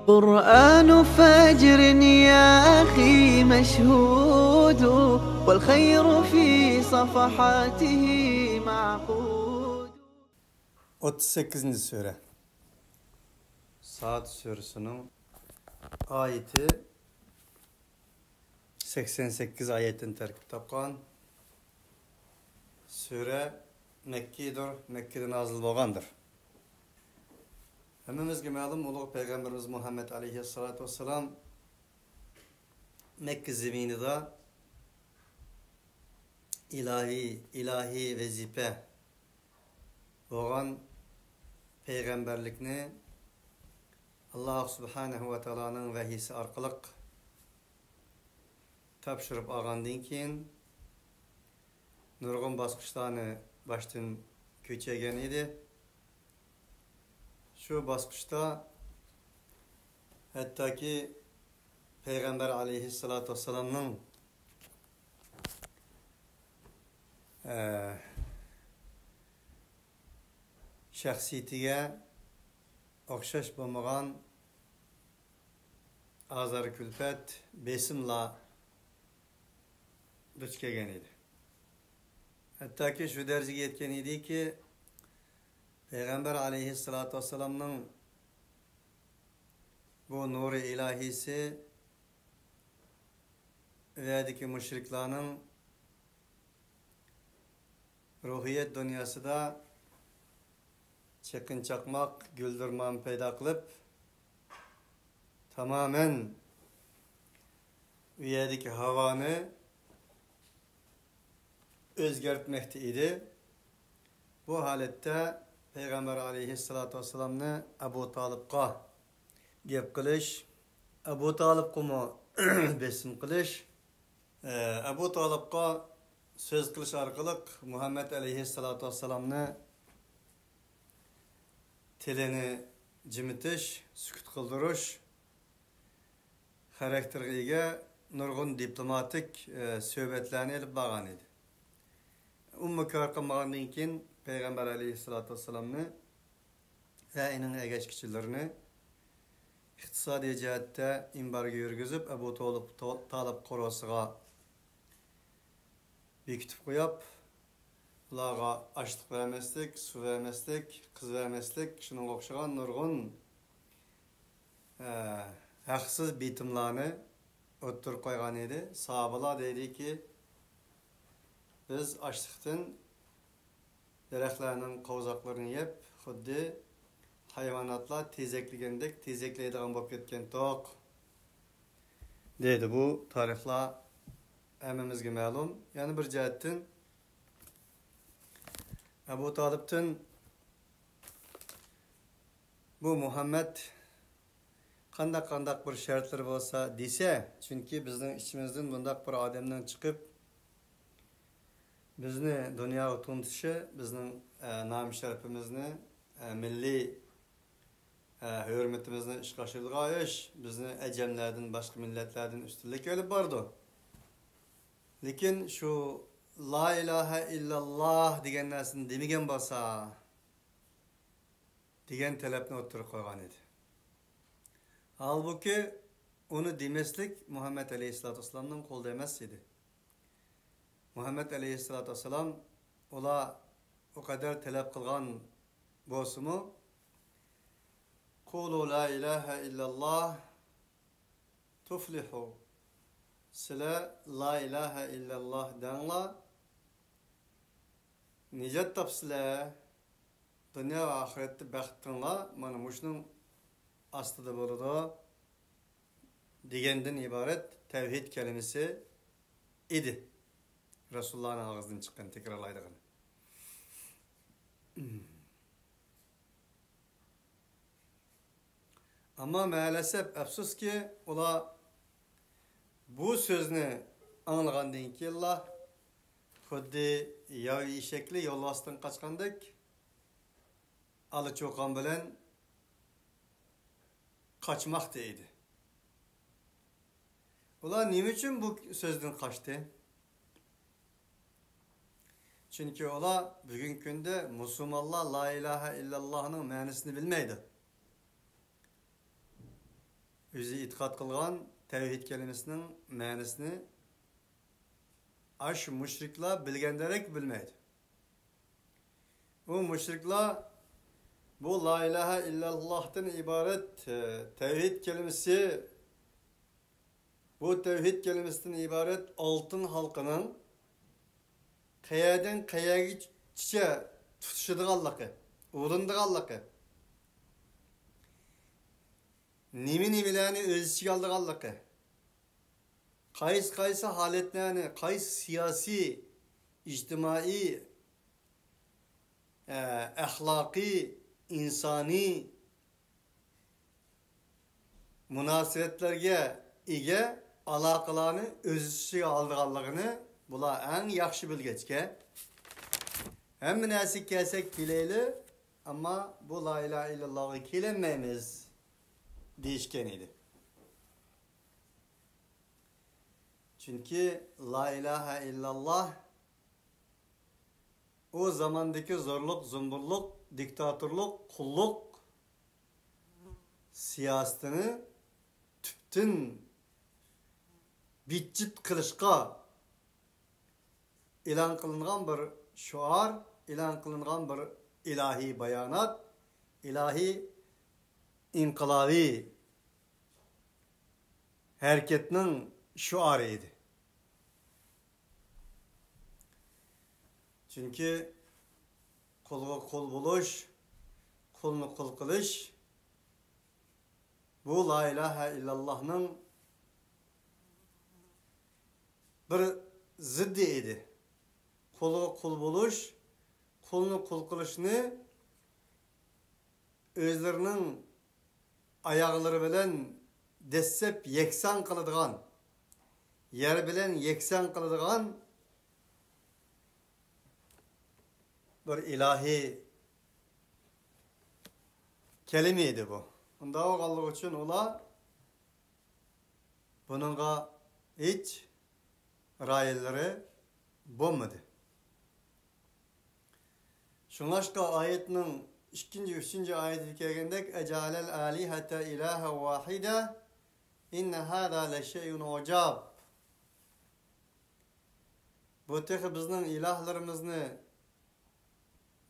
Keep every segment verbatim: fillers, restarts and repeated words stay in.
قرآن فجر يا أخي مشهود، والخير في صفحاته معقود. ئوتتۇز سەككىزىنچى سۈرە. ساد سۈرىسىنىڭ ئايىتى سەكسەن سەككىز ئايەتتىن تەركىب تاپقان سۈرە مەككىدۇر، مەككىدە نازىل بولغاندۇر. ھەممىمىزگە مەلۇم، ئۇلۇغ پەيغەمبىرىمىز مۇھەممەد ئەلەيھىسسالاتۇ ۋەسسالام مەككە زېمىنىدا ئىلاھىي، ئىلاھىي ۋەزىپە بولغان پەيغەمبەرلىكنى ئاللاھ سۇبھانەھۇ ۋە تائالانىڭ ۋەھىيسى ئارقىلىق تاپشۇرۇپ ئالغاندىن كېيىن، نۇرغۇن باسقۇچلارنى باشتىن كۆچۈرگەن ئىدى. شۇ باسقۇچتا ھەتتاكى پەيغەمبەر ئەلەيھىسسالاتۇ ۋەسسالامنىڭ، ئە، شەخسىيىتىگە ئوخشاش بولمىغان ئازار-كۈلپەت، بېسىملار دۇچ كەلگەن ئىدى. ھەتتاكى شۇ دەرىجىگە يەتكەن ئىدىكى، پەيغەمبەر ئەلەيھىسسالاتۇ ۋەسسالامنىڭ بۇ نۇرى ئىلاھىيسى ئۇ يەردىكى مۇشرىكلارنىڭ روھىيەت دۇنياسىدا چېقىن چاقماق، گۈلدۈرمان پەيدا قىلىپ، تامامەن ئۇ يەردىكى ھاۋانى ئۆزگەرتمەكتە ئىدى. بۇ ھالەتتە پەيغەمبەر ئەلەيھىسسالاتۇ ۋەسسالامنى ئەبۇ تالىپقا گەپ قىلىش، ئەبۇ تالىپقىمۇ بېسىم قىلىش، ئەبۇ تالىپقا سۆز قىلىش ئارقىلىق مۇھەممەد ئەلەيھىسسالاتۇ ۋەسسالامنى تىلىنى جىمىتىش، سۈكۈت قىلدۇرۇش خاراكتېرىغا ئىگە نۇرغۇن دىپلوماتىك، ئە، سۆھبەتلەرنى ئېلىپ بارغان ئىدى. ئۇمۇ كار قىلمىغاندىن كېيىن، پەيغەمبەر ئەلەيھىسسالاتۇ ۋەسسالامنى ۋە ئېنىڭ ئەگەشكۈچىلىرىنى ئىقتىسادىي جەھەتتە ئېمبارگو يۈرگۈزۈپ، ئەبۇ تولۇپ-، تو-، تالىپ قورۇسىغا بېكىتىپ قويۇپ، ئۇلارغا ئاشلىق بەرمەسلىك، سۇ بەرمەسلىك، قىز بەرمەسلىك، شۇنىڭغا ئوخشىغان نۇرغۇن، ئە، ھەقسىز بېتىملارنى ئوتتۇرىغا قويغان ئىدى. ساھابىلار دەيدىكى، بىز ئاشلىقتىن دەرەخلەرنىڭ قوۋزاقلىرىنى يەپ، خۇددى ھايۋاناتلار تېزەكلىگەندەك تېزەكلەيدىغان بولۇپ كەتكەنتۇق، دەيدۇ. بۇ تارىخلار ھەممىمىزگە مەلۇم. يەنە بىر جەھەتتىن، ئەبۇ تالىپتىن بۇ مۇھەممەد قانداق-قانداق بىر شەرتلىرى بولسا دېسە، چۈنكى بىزنىڭ ئىچىمىزدىن بۇنداق بىر ئادەمنىڭ چىقىپ، بىزنى دۇنياغا تونۇتۇشى، بىزنىڭ، ئە، نام-شەرىپىمىزنى، ئە، مىللىي، ئە، ھۆرمىتىمىزنى ئىشقا ئاشۇرىدىغان ئىش، بىزنى ئەجەملەردىن، باشقا مىللەتلەردىن ئۈستۈنلۈككە ئېلىپ بارىدۇ. لېكىن شۇ لا ئىلاھە ئىللاللا دېگەن نەرسىنى دېمىگەن بولسا، دېگەن تەلەپنى ئوتتۇرىغا قويغان ئىدى. ھالبۇكى، ئۇنى دېمەسلىك مۇھەممەد ئەلەيھىسسالاتۇ ۋەسسالامنىڭ قولىدا ئەمەس ئىدى. مۇھەممەد ئەلەيھىسسالاتۇ ۋەسسالام، ئۇلار ئۇ قەدەر تەلەپ قىلغان بولسىمۇ، قۇلۇ لا ئىلاھە ئىللاللا تۇفلىھۇ، سىلەر لا ئىلاھە ئىللاللا دەڭلار، نىجات تاپىسىلەر، دۇنيا ۋە ئاخىرەتتە بەختىڭلار مانا مۇشۇنىڭ ئاستىدا بولىدۇ، دېگەندىن ئىبارەت تەۋھىد كەلىمىسى ئىدى. رەسۇلۇللانىڭ ئاغزىدىن چىققان، تەكرارلايدىغىنى. ئەمما مەلەسەپ، ئەپسۇسكى، ئۇلار بۇ سۆزنى ئاڭلىغاندىن كېيىنلا خۇددى ياۋا ئېشەكلەر يولۋاستىن قاچقاندەك، ئالا چۇقان بىلەن قاچماقتا ئىدى. ئۇلار نېمە ئۈچۈن بۇ سۆزدىن قاچتى؟ چۈنكى ئۇلار بۈگۈنكى كۈندە مۇسۇلمانلار لا ئىلاھە ئىللاللاھنىڭ مەنىسىنى بىلمەيدۇ. ئۆزى ئېتىقاد قىلغان تەۋھىد كەلىمىسىنىڭ مەنىسىنى ئاشۇ مۇشرىكلار بىلگەندەك بىلمەيدۇ. ئۇ مۇشرىكلار بۇ لا ئىلاھە ئىللاللاھتىن ئىبارەت، ئە، تەۋھىد كەلىمىسى، بۇ تەۋھىد كەلىمىسىدىن ئىبارەت ئالتۇن ھالقىنىڭ قەيەردىن قەيەرگىچە تۇتىشىدىغانلىقى، ئۇرۇنىدىغانلىقى، نېمە-نېمىلەرنى ئۆز ئىچىگە ئالىدىغانلىقى، قايسى-قايسى ھالەتلەرنى، قايسى سىياسىي، ئىجتىمائىي، ئە، ئەخلاقىي، ئىنسانىي مۇناسىۋەتلەرگە ئىگە ئالاقىلارنى ئۆز ئىچىگە ئالىدىغانلىقىنى بۇلار ئەڭ ياخشى بىلگەچكە، ھەممە نەرسىگە كەلسەك كېلەيلى، ئەمما بۇ لا ئىلاھە ئىللاللاھقا كېلەلمەيمىز دېيىشكەن ئىدى. چۈنكى لا ئىلاھە ئىللاللاھ ئۇ زاماندىكى زورلۇق، زۇمبۇرلۇق، دىكتاتورلۇق، قۇللۇق سىياسىتىنى تۈپتىن بىتچىت قىلىشقا ئېلان قىلىنغان بىر شوئار، ئېلان قىلىنغان بىر ئىلاھىي بايانات، ئىلاھىي ئىنقىلابىي ھەرىكەتنىڭ شوئارى ئىدى. چۈنكى قۇلغا قۇل بولۇش، قۇلنى قۇل قىلىش، بۇ لا ئىلاھە ئىللاللاھنىڭ بىر زىددى ئىدى. قۇلغا قۇل بولۇش، قۇلنى قۇل قىلىشنى ئۆزلىرىنىڭ ئاياغلىرى بىلەن دەسسەپ يەكسان قىلىدىغان، يەر بىلەن يەكسان قىلىدىغان بىر ئىلاھىي كەلىمە ئىدى بۇ. ئۇنداق بولغانلىقى ئۈچۈن ئۇلار بۇنىڭغا ھېچ رايىللىرى بولمىدى. شۇڭلاشقا ئايەتنىڭ ئىككىنچى، ئۈچىنچى ئايىتىدە كەلگەندەك، «ئەجەئەلەل ئالىھەتە ئىلاھەن ۋاھىدە، ئىننە ھازا لەشەيئۇن ئۇجاب.» بۇ تېخى بىزنىڭ ئىلاھلىرىمىزنى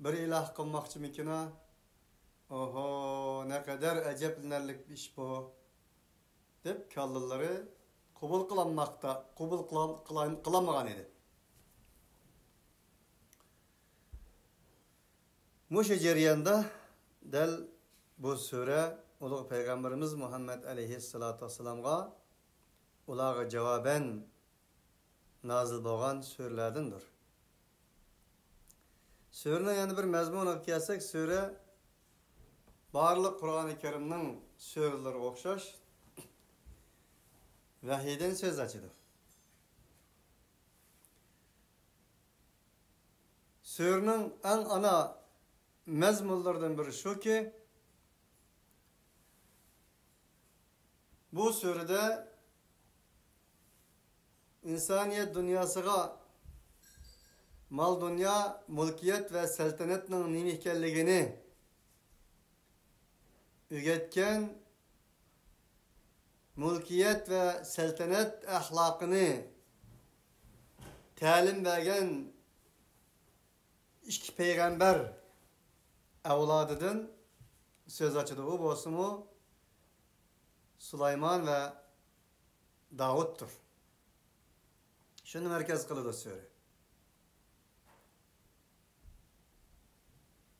بىر ئىلاھ قىلماقچىمىكىنا؟ ئوھو، نەقەدەر ئەجەبلىنەرلىك ئىش بۇ، دەپ كاللىلىرى قوبۇل قىلالماقتا، قوبۇل قىلال-، قىلال-، قىلالمىغان ئىدى. مۇشۇ جەرياندا دەل بۇ سۈرە ئۇلۇغ پەيغەمبىرىمىز مۇھەممەد ئەلەيھىسسالاتۇ ۋەسسالامغا، ئۇلارغا جاۋابەن نازىل بولغان سۈرىلەردىندۇر. سۈرىنىڭ يەنە بىر مەزمۇنىغا كەلسەك، سۈرە بارلىق قۇرئانى كەرىمنىڭ سۈرىلىرىگە ئوخشاش ۋەھىيدىن سۆز ئاچىدۇ. سۈرىنىڭ ئەڭ ئانا مەزمۇنلىرىدىن بىرى شۇكى، بۇ سۈرىدە ئىنسانىيەت دۇنياسىغا مال-دۇنيا، مۈلكىيەت ۋە سەلتەنەتنىڭ نېمە ئىكەنلىكىنى ئۆگەتكەن، مۈلكىيەت ۋە سەلتەنەت ئەخلاقىنى تەلىم بەرگەن ئىككى پەيغەمبەر ئەۋلادىدىن سۆز ئاچىدۇ. ئۇ بولسىمۇ سۇلايمان ۋە داۋۇتتۇر. شۇنى مەركەز قىلىدۇ سۈرە.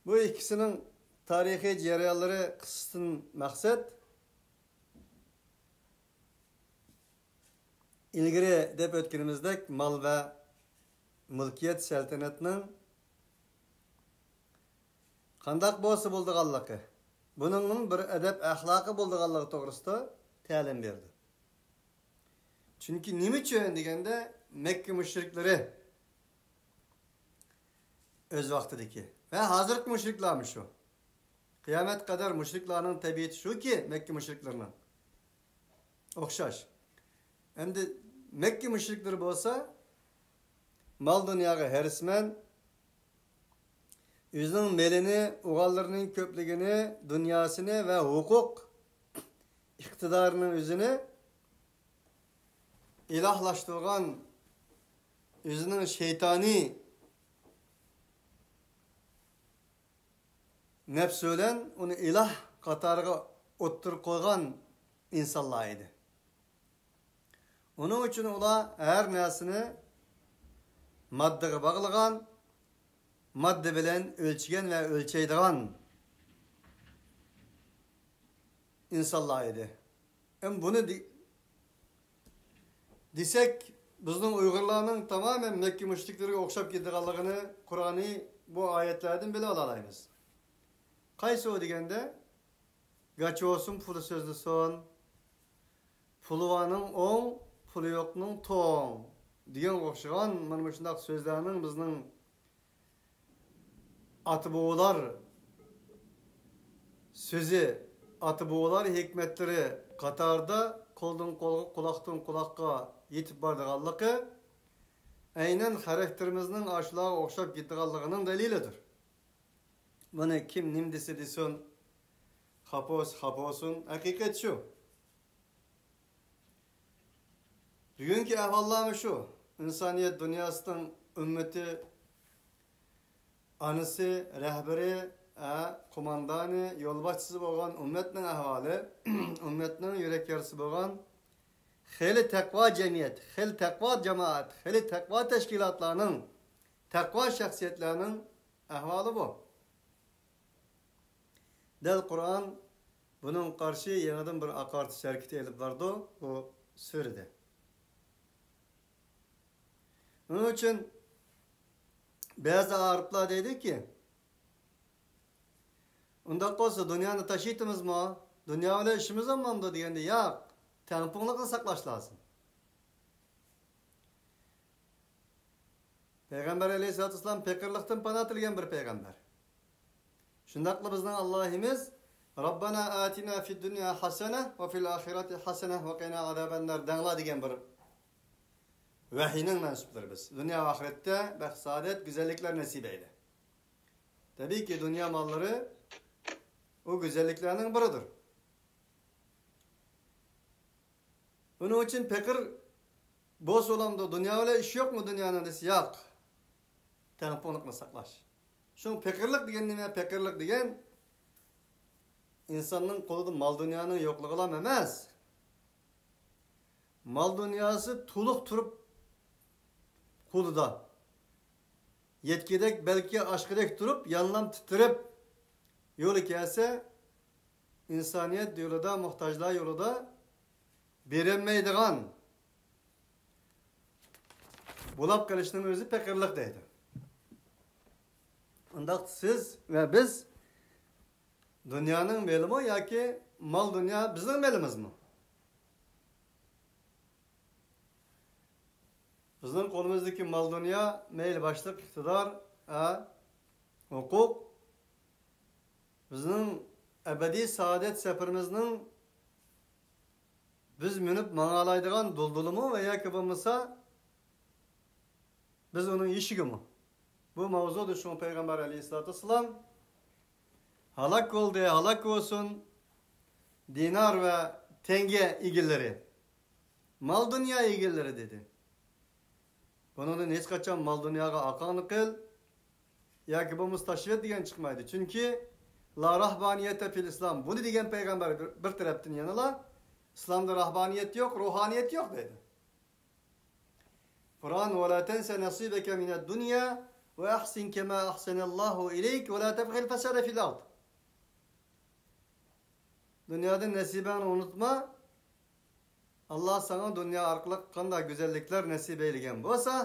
بۇ ئىككىسىنىڭ تارىخىي جەريانلىرى قىسسىسىدىن مەقسەت، ئىلگىرى دەپ ئۆتكىنىمىزدەك، مال ۋە مۈلكىيەت سەلتەنەتنىڭ قانداق بولسا بولىدىغانلىقى، بۇنىڭنىڭ بىر ئەدەپ ئەخلاقى بولىدىغانلىقى توغرىسىدا تەلىم بېرىدۇ. چۈنكى نېمە ئۈچۈن دېگەندە، مەككە مۇشرىكلىرى ئۆز ۋاقتىدىكى ۋە ھازىرقى مۇشرىكلارمۇ شۇ. قىيامەتكە قەدەر مۇشرىكلارنىڭ تەبىئىتى شۇكى، مەككە مۇشرىكلىرىنىڭ ئوخشاش. ئەمدى مەككە مۇشرىكلىرى بولسا مال-دۇنياغا ھېرىسمەن، ئۆزىنىڭ مېلىنى، ئوغۇللىرىنىڭ كۆپلۈكىنى، دۇنياسىنى ۋە ھوقۇق ئىقتىدارىنىڭ ئۆزىنى ئىلاھلاشتۇرغان، ئۆزىنىڭ شەيتانىي نەپسى بىلەن ئۇنى ئىلاھ قاتارىغا ئوتتۇرىغا قويغان ئىنسانلار ئىدى. ئۇنىڭ ئۈچۈن ئۇلار ھەر نەرسىنى ماددىغا باغلىغان، ماددا بىلەن ئۆلچىگەن ۋە ئۆلچەيدىغان ئىنسانلار ئىدى. ئەم بۇنى دې-، دېسەك، بىزنىڭ ئۇيغۇرلارنىڭ تامامەن مەككە مۇشرىكلىرىگە ئوخشاپ كېتىدىغانلىقىنى قۇرئانى بۇ ئايەتلەردىن بىلىۋالالايمىز. قايسى ئۇ دېگەندە، گاچا بولسۇن، پۇلى سۆزلىسۇن، پۇلى بارنىڭ ئوڭ، پۇلى يوقنىڭ توڭ دېگەنگە ئوخشىغان مانا مۇشۇنداق سۆزلەرنىڭ بىزنىڭ ئاتا-بوۋىلار سۆزى، ئاتا-بوۋىلار ھېكمەتلىرى قاتارىدا قولدىن قولغا، قۇلاقتىن قۇلاققا يېتىپ بارىدىغانلىقى ئەينەن خاراكتېرىمىزنىڭ ئاشۇلارغا ئوخشاپ كېتىدىغانلىقىنىڭ دەلىلىدۇر. بۇنى كىم نېمە دېسە دېسۇن، خاپا بولسا خاپا بولسۇن، ھەقىقەت شۇ. بۈگۈنكى ئەھۋاللارمۇ شۇ. ئىنسانىيەت دۇنياسىنىڭ ئۈممىتى، ئانىسى، رەھبىرى، ئە، قوماندانى، يولباشچىسى بولغان ئۈممەتنىڭ ئەھۋالى، ئۈممەتنىڭ يۈرەك يارىسى بولغان خېلى تەقۋا جەمئىيەت، خېلى تەقۋا جامائەت، خېلى تەقۋا تەشكىلاتلارنىڭ، تەقۋا شەخسىيەتلەرنىڭ ئەھۋالى بۇ. دەل قۇرئان بۇنىڭغا قارشى يېڭىدىن بىر ئاقارتىش ھەرىكىتى ئېلىپ بارىدۇ بۇ سۈرىدە. ئۇنىڭ ئۈچۈن بەزى ئارىپلار دەيدۇكى، ئۇنداق بولسا دۇنيانى تاشىيتىمىزمۇ؟ دۇنيا بىلەن ئىشىمىز بولمامدۇ دېگەندە، ياق، تەڭپۇڭلۇقنى ساقلاش لازىم. پەيغەمبەر ئەلەيھىسسالاتۇ ۋەسسالام پېقىرلىقتىن پانا تىلىگەن بىر پەيغەمبەر. شۇنداقلا بىزنىڭ ئاللاھىمىز، ربنا آتنا في الدنيا حسنة وفي الآخرة حسنة وقنا عذاب النار دەڭلار دېگەن بىر ۋەھىينىڭ مەنسۇپلىرى بىز. دۇنيا ۋە ئاخىرەتتە بەخت-سائادەت، گۈزەللىكلەر نېسىپ ئەيلە. تەبىئىيكى، دۇنيا ماللىرى ئۇ گۈزەللىكلەرنىڭ بىرىدۇر. ئۇنىڭ ئۈچۈن پېقىر بولسا بولامدۇ؟ دۇنيا بىلەن ئىشى يوقمۇ دۇنيانىڭ دېسە، ياق. تەڭپۇڭلۇقنى ساقلاش. شۇڭا پېقىرلىق دېگەن نېمە؟ پېقىرلىق دېگەن ئىنساننىڭ قولىدا مال-دۇنيانىڭ يوقلۇقىلا ئەمەس. مال-دۇنياسى تولۇق تۇرۇپ قولىدا. يەتكۈدەك، بەلكى ئاشقۇدەك تۇرۇپ، يانلام تىترەپ، يولى كەلسە، ئىنسانىيەت يولىدا، موھتاجلار يولىدا بېرەلمەيدىغان بولاپ قېلىشنىڭ ئۆزى پېقىرلىق دەيدۇ. ئۇنداق سىز ۋە بىز دۇنيانىڭ مېلىمۇ ياكى مال-دۇنيا بىزنىڭ مېلىمىزمۇ؟ بىزنىڭ قولىمىزدىكى مال-دۇنيا، مەيلى باشلىق، ئىقتىدار، ھە، ھوقۇق، بىزنىڭ ئەبەدىي سائادەت سەپىرىمىزنىڭ بىز مىنىپ ماڭالايدىغان دۇلدۇلىمۇ ۋە ياكى بولمىسا بىز ئۇنىڭ يېشىگىمۇ؟ بۇ ماۋزۇدا شۇڭا پەيغەمبەر ئەلەيھىسسالاتۇ ۋەسسالام، ھالاك بولدى، ھالاك بولسۇن دىنار ۋە تەڭگە ئىگىلىرى، مال-دۇنيا ئىگىلىرى دېدى. بۇنىڭدىن ھېچقاچان مال-دۇنياغا ئارقاڭنى قىل ياكى بولمىسا تاشلىۋەت دېگەن چىقمايدۇ. چۈنكى لا راھبانىيەتە فىل ئىسلام، بۇنى دېگەن پەيغەمبەر بىر، بىر تەرەپتىن يەنىلا ئىسلامدا راھبانىيەت يوق، روھانىيەت يوق دەيدۇ. قۇرئان، ۋە لا تەنسە نەسىبەكە مىنەد دۇنيا ۋە ئەھسىن كەما ئەھسەنەللاھۇ ئىلەيك ۋە لا تەبغىل فەسادە فىل ئارد. دۇنيادىن نەسىبەڭنى ئۇنتۇما. ئاللا ساڭا دۇنيا ئارقىلىق قانداق گۈزەللىكلەر نەسىب ئەيلىگەن بولسا،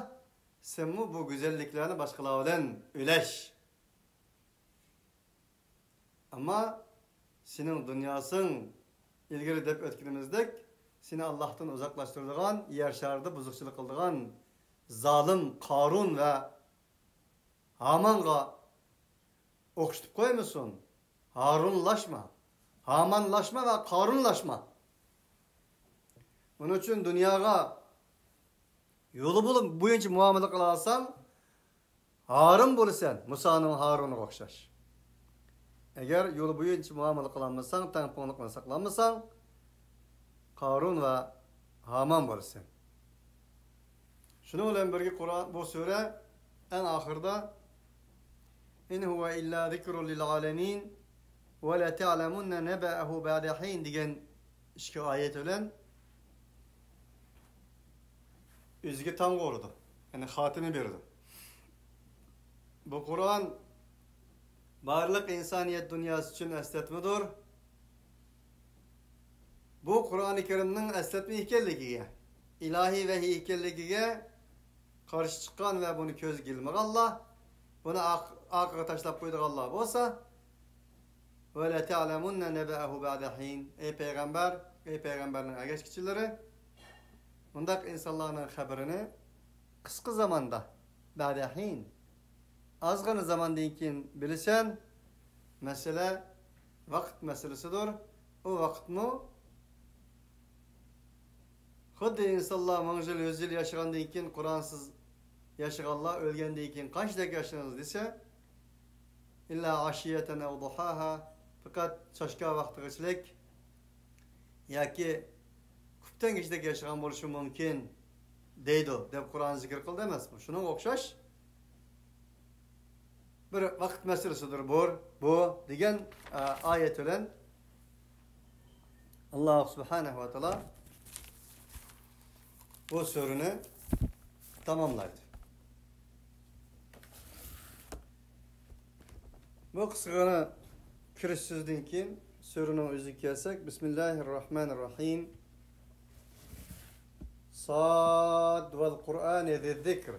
سەنمۇ بۇ گۈزەللىكلەرنى باشقىلار بىلەن ئۈلەش. ئەمما سېنىڭ دۇنياسىڭ، ئىلگىرى دەپ ئۆتكىنىمىزدەك، سېنى ئاللاھتىن ئۇزاقلاشتۇرىدىغان، يەر شارىدا بۇزۇقچىلىق قىلىدىغان زالىم قارۇن ۋە ھامانغا ئوخشىتىپ قويمىسۇن. ھارۇنلاشما، ھامانلاشما ۋە قارۇنلاشما. ئۇنىڭ ئۈچۈن دۇنياغا يولى بويىچە مۇئامىلە قىلالىساڭ، ھارۇن بولىسەن، مۇسانىڭ ھارۇنىغا ئوخشاش. ئەگەر يولى بويىچە مۇئامىلە قىلالمىساڭ، تەڭپۇڭلۇقنى ساقلالمىساڭ، قارۇن ۋە ھامان بولسۇن. شۇنىڭ بىلەن بىرگە قۇرئان، بۇ سۈرە ئەڭ ئاخىرىدا «إن هو إلا ذكر للعالمين ولتعلمن نبأه بعد حين» دېگەن ئىككى ئايەت بىلەن ئۆزىگە تامغا ئۇرىدۇ. يەنى خاتىمە بېرىدۇ. بۇ قۇرئان بارلىق ئىنسانىيەت دۇنياسى ئۈچۈن ئەسلەتمىدۇر. بۇ قۇرئانى كەرىمنىڭ ئەسلەتمە ئىكەنلىكىگە، ئىلاھىي ۋەھىي ئىكەنلىكىگە قارشى چىققان ۋە بۇنى كۆزگە ئىلمىغانلار، بۇنى ئاق-، ئارقىغا تاشلاپ قويىدىغانلار بولسا، «ولتعلمن نبأه بعد حين». ئەي پەيغەمبەر، ئەي پەيغەمبەرنىڭ ئەگەشكۈچىلىرى، مۇنداق ئىنسانلارنىڭ خەۋىرىنى قىسقا زاماندا، بعد حين، ئازغىنە زاماندىن كېيىن بىلىسەن. مەسىلە ۋاقىت مەسىلىسىدۇر. ئۇ ۋاقىتمۇ خۇددى ئىنسانلار مىڭ يىل، يۈز يىل ياشىغاندىن كېيىن، قۇرئانسىز ياشىغانلار ئۆلگەندىن كېيىن قانچىلىك ياشىدىڭىز دېسە، «إلا عشية أو ضحاها»، پەقەت چاشكا ۋاقتىغىچىلىك ياكى كۈپتەنگىچىلىك ياشىغان بولۇشى مۇمكىن دەيدۇ، دەپ قۇرئان زىكىر قىلدى ئەمەسمۇ؟ شۇنىڭغا ئوخشاش بىر ۋاقىت مەسىلىسىدۇر بۇ، بۇ دېگەن، ئە، ئايەت بىلەن ئاللاھ سۇبھانەھۇ ۋە تائالا بۇ سۈرىنى تاماملايدۇ. بۇ قىسقىغىنە كىرىش سۆزدىن كېيىن سۈرىنىڭ ئۆزىگە كەلسەك، بىسمىللاھىر راھمانىر راھىم. صاد والقرآن ذي الذكر.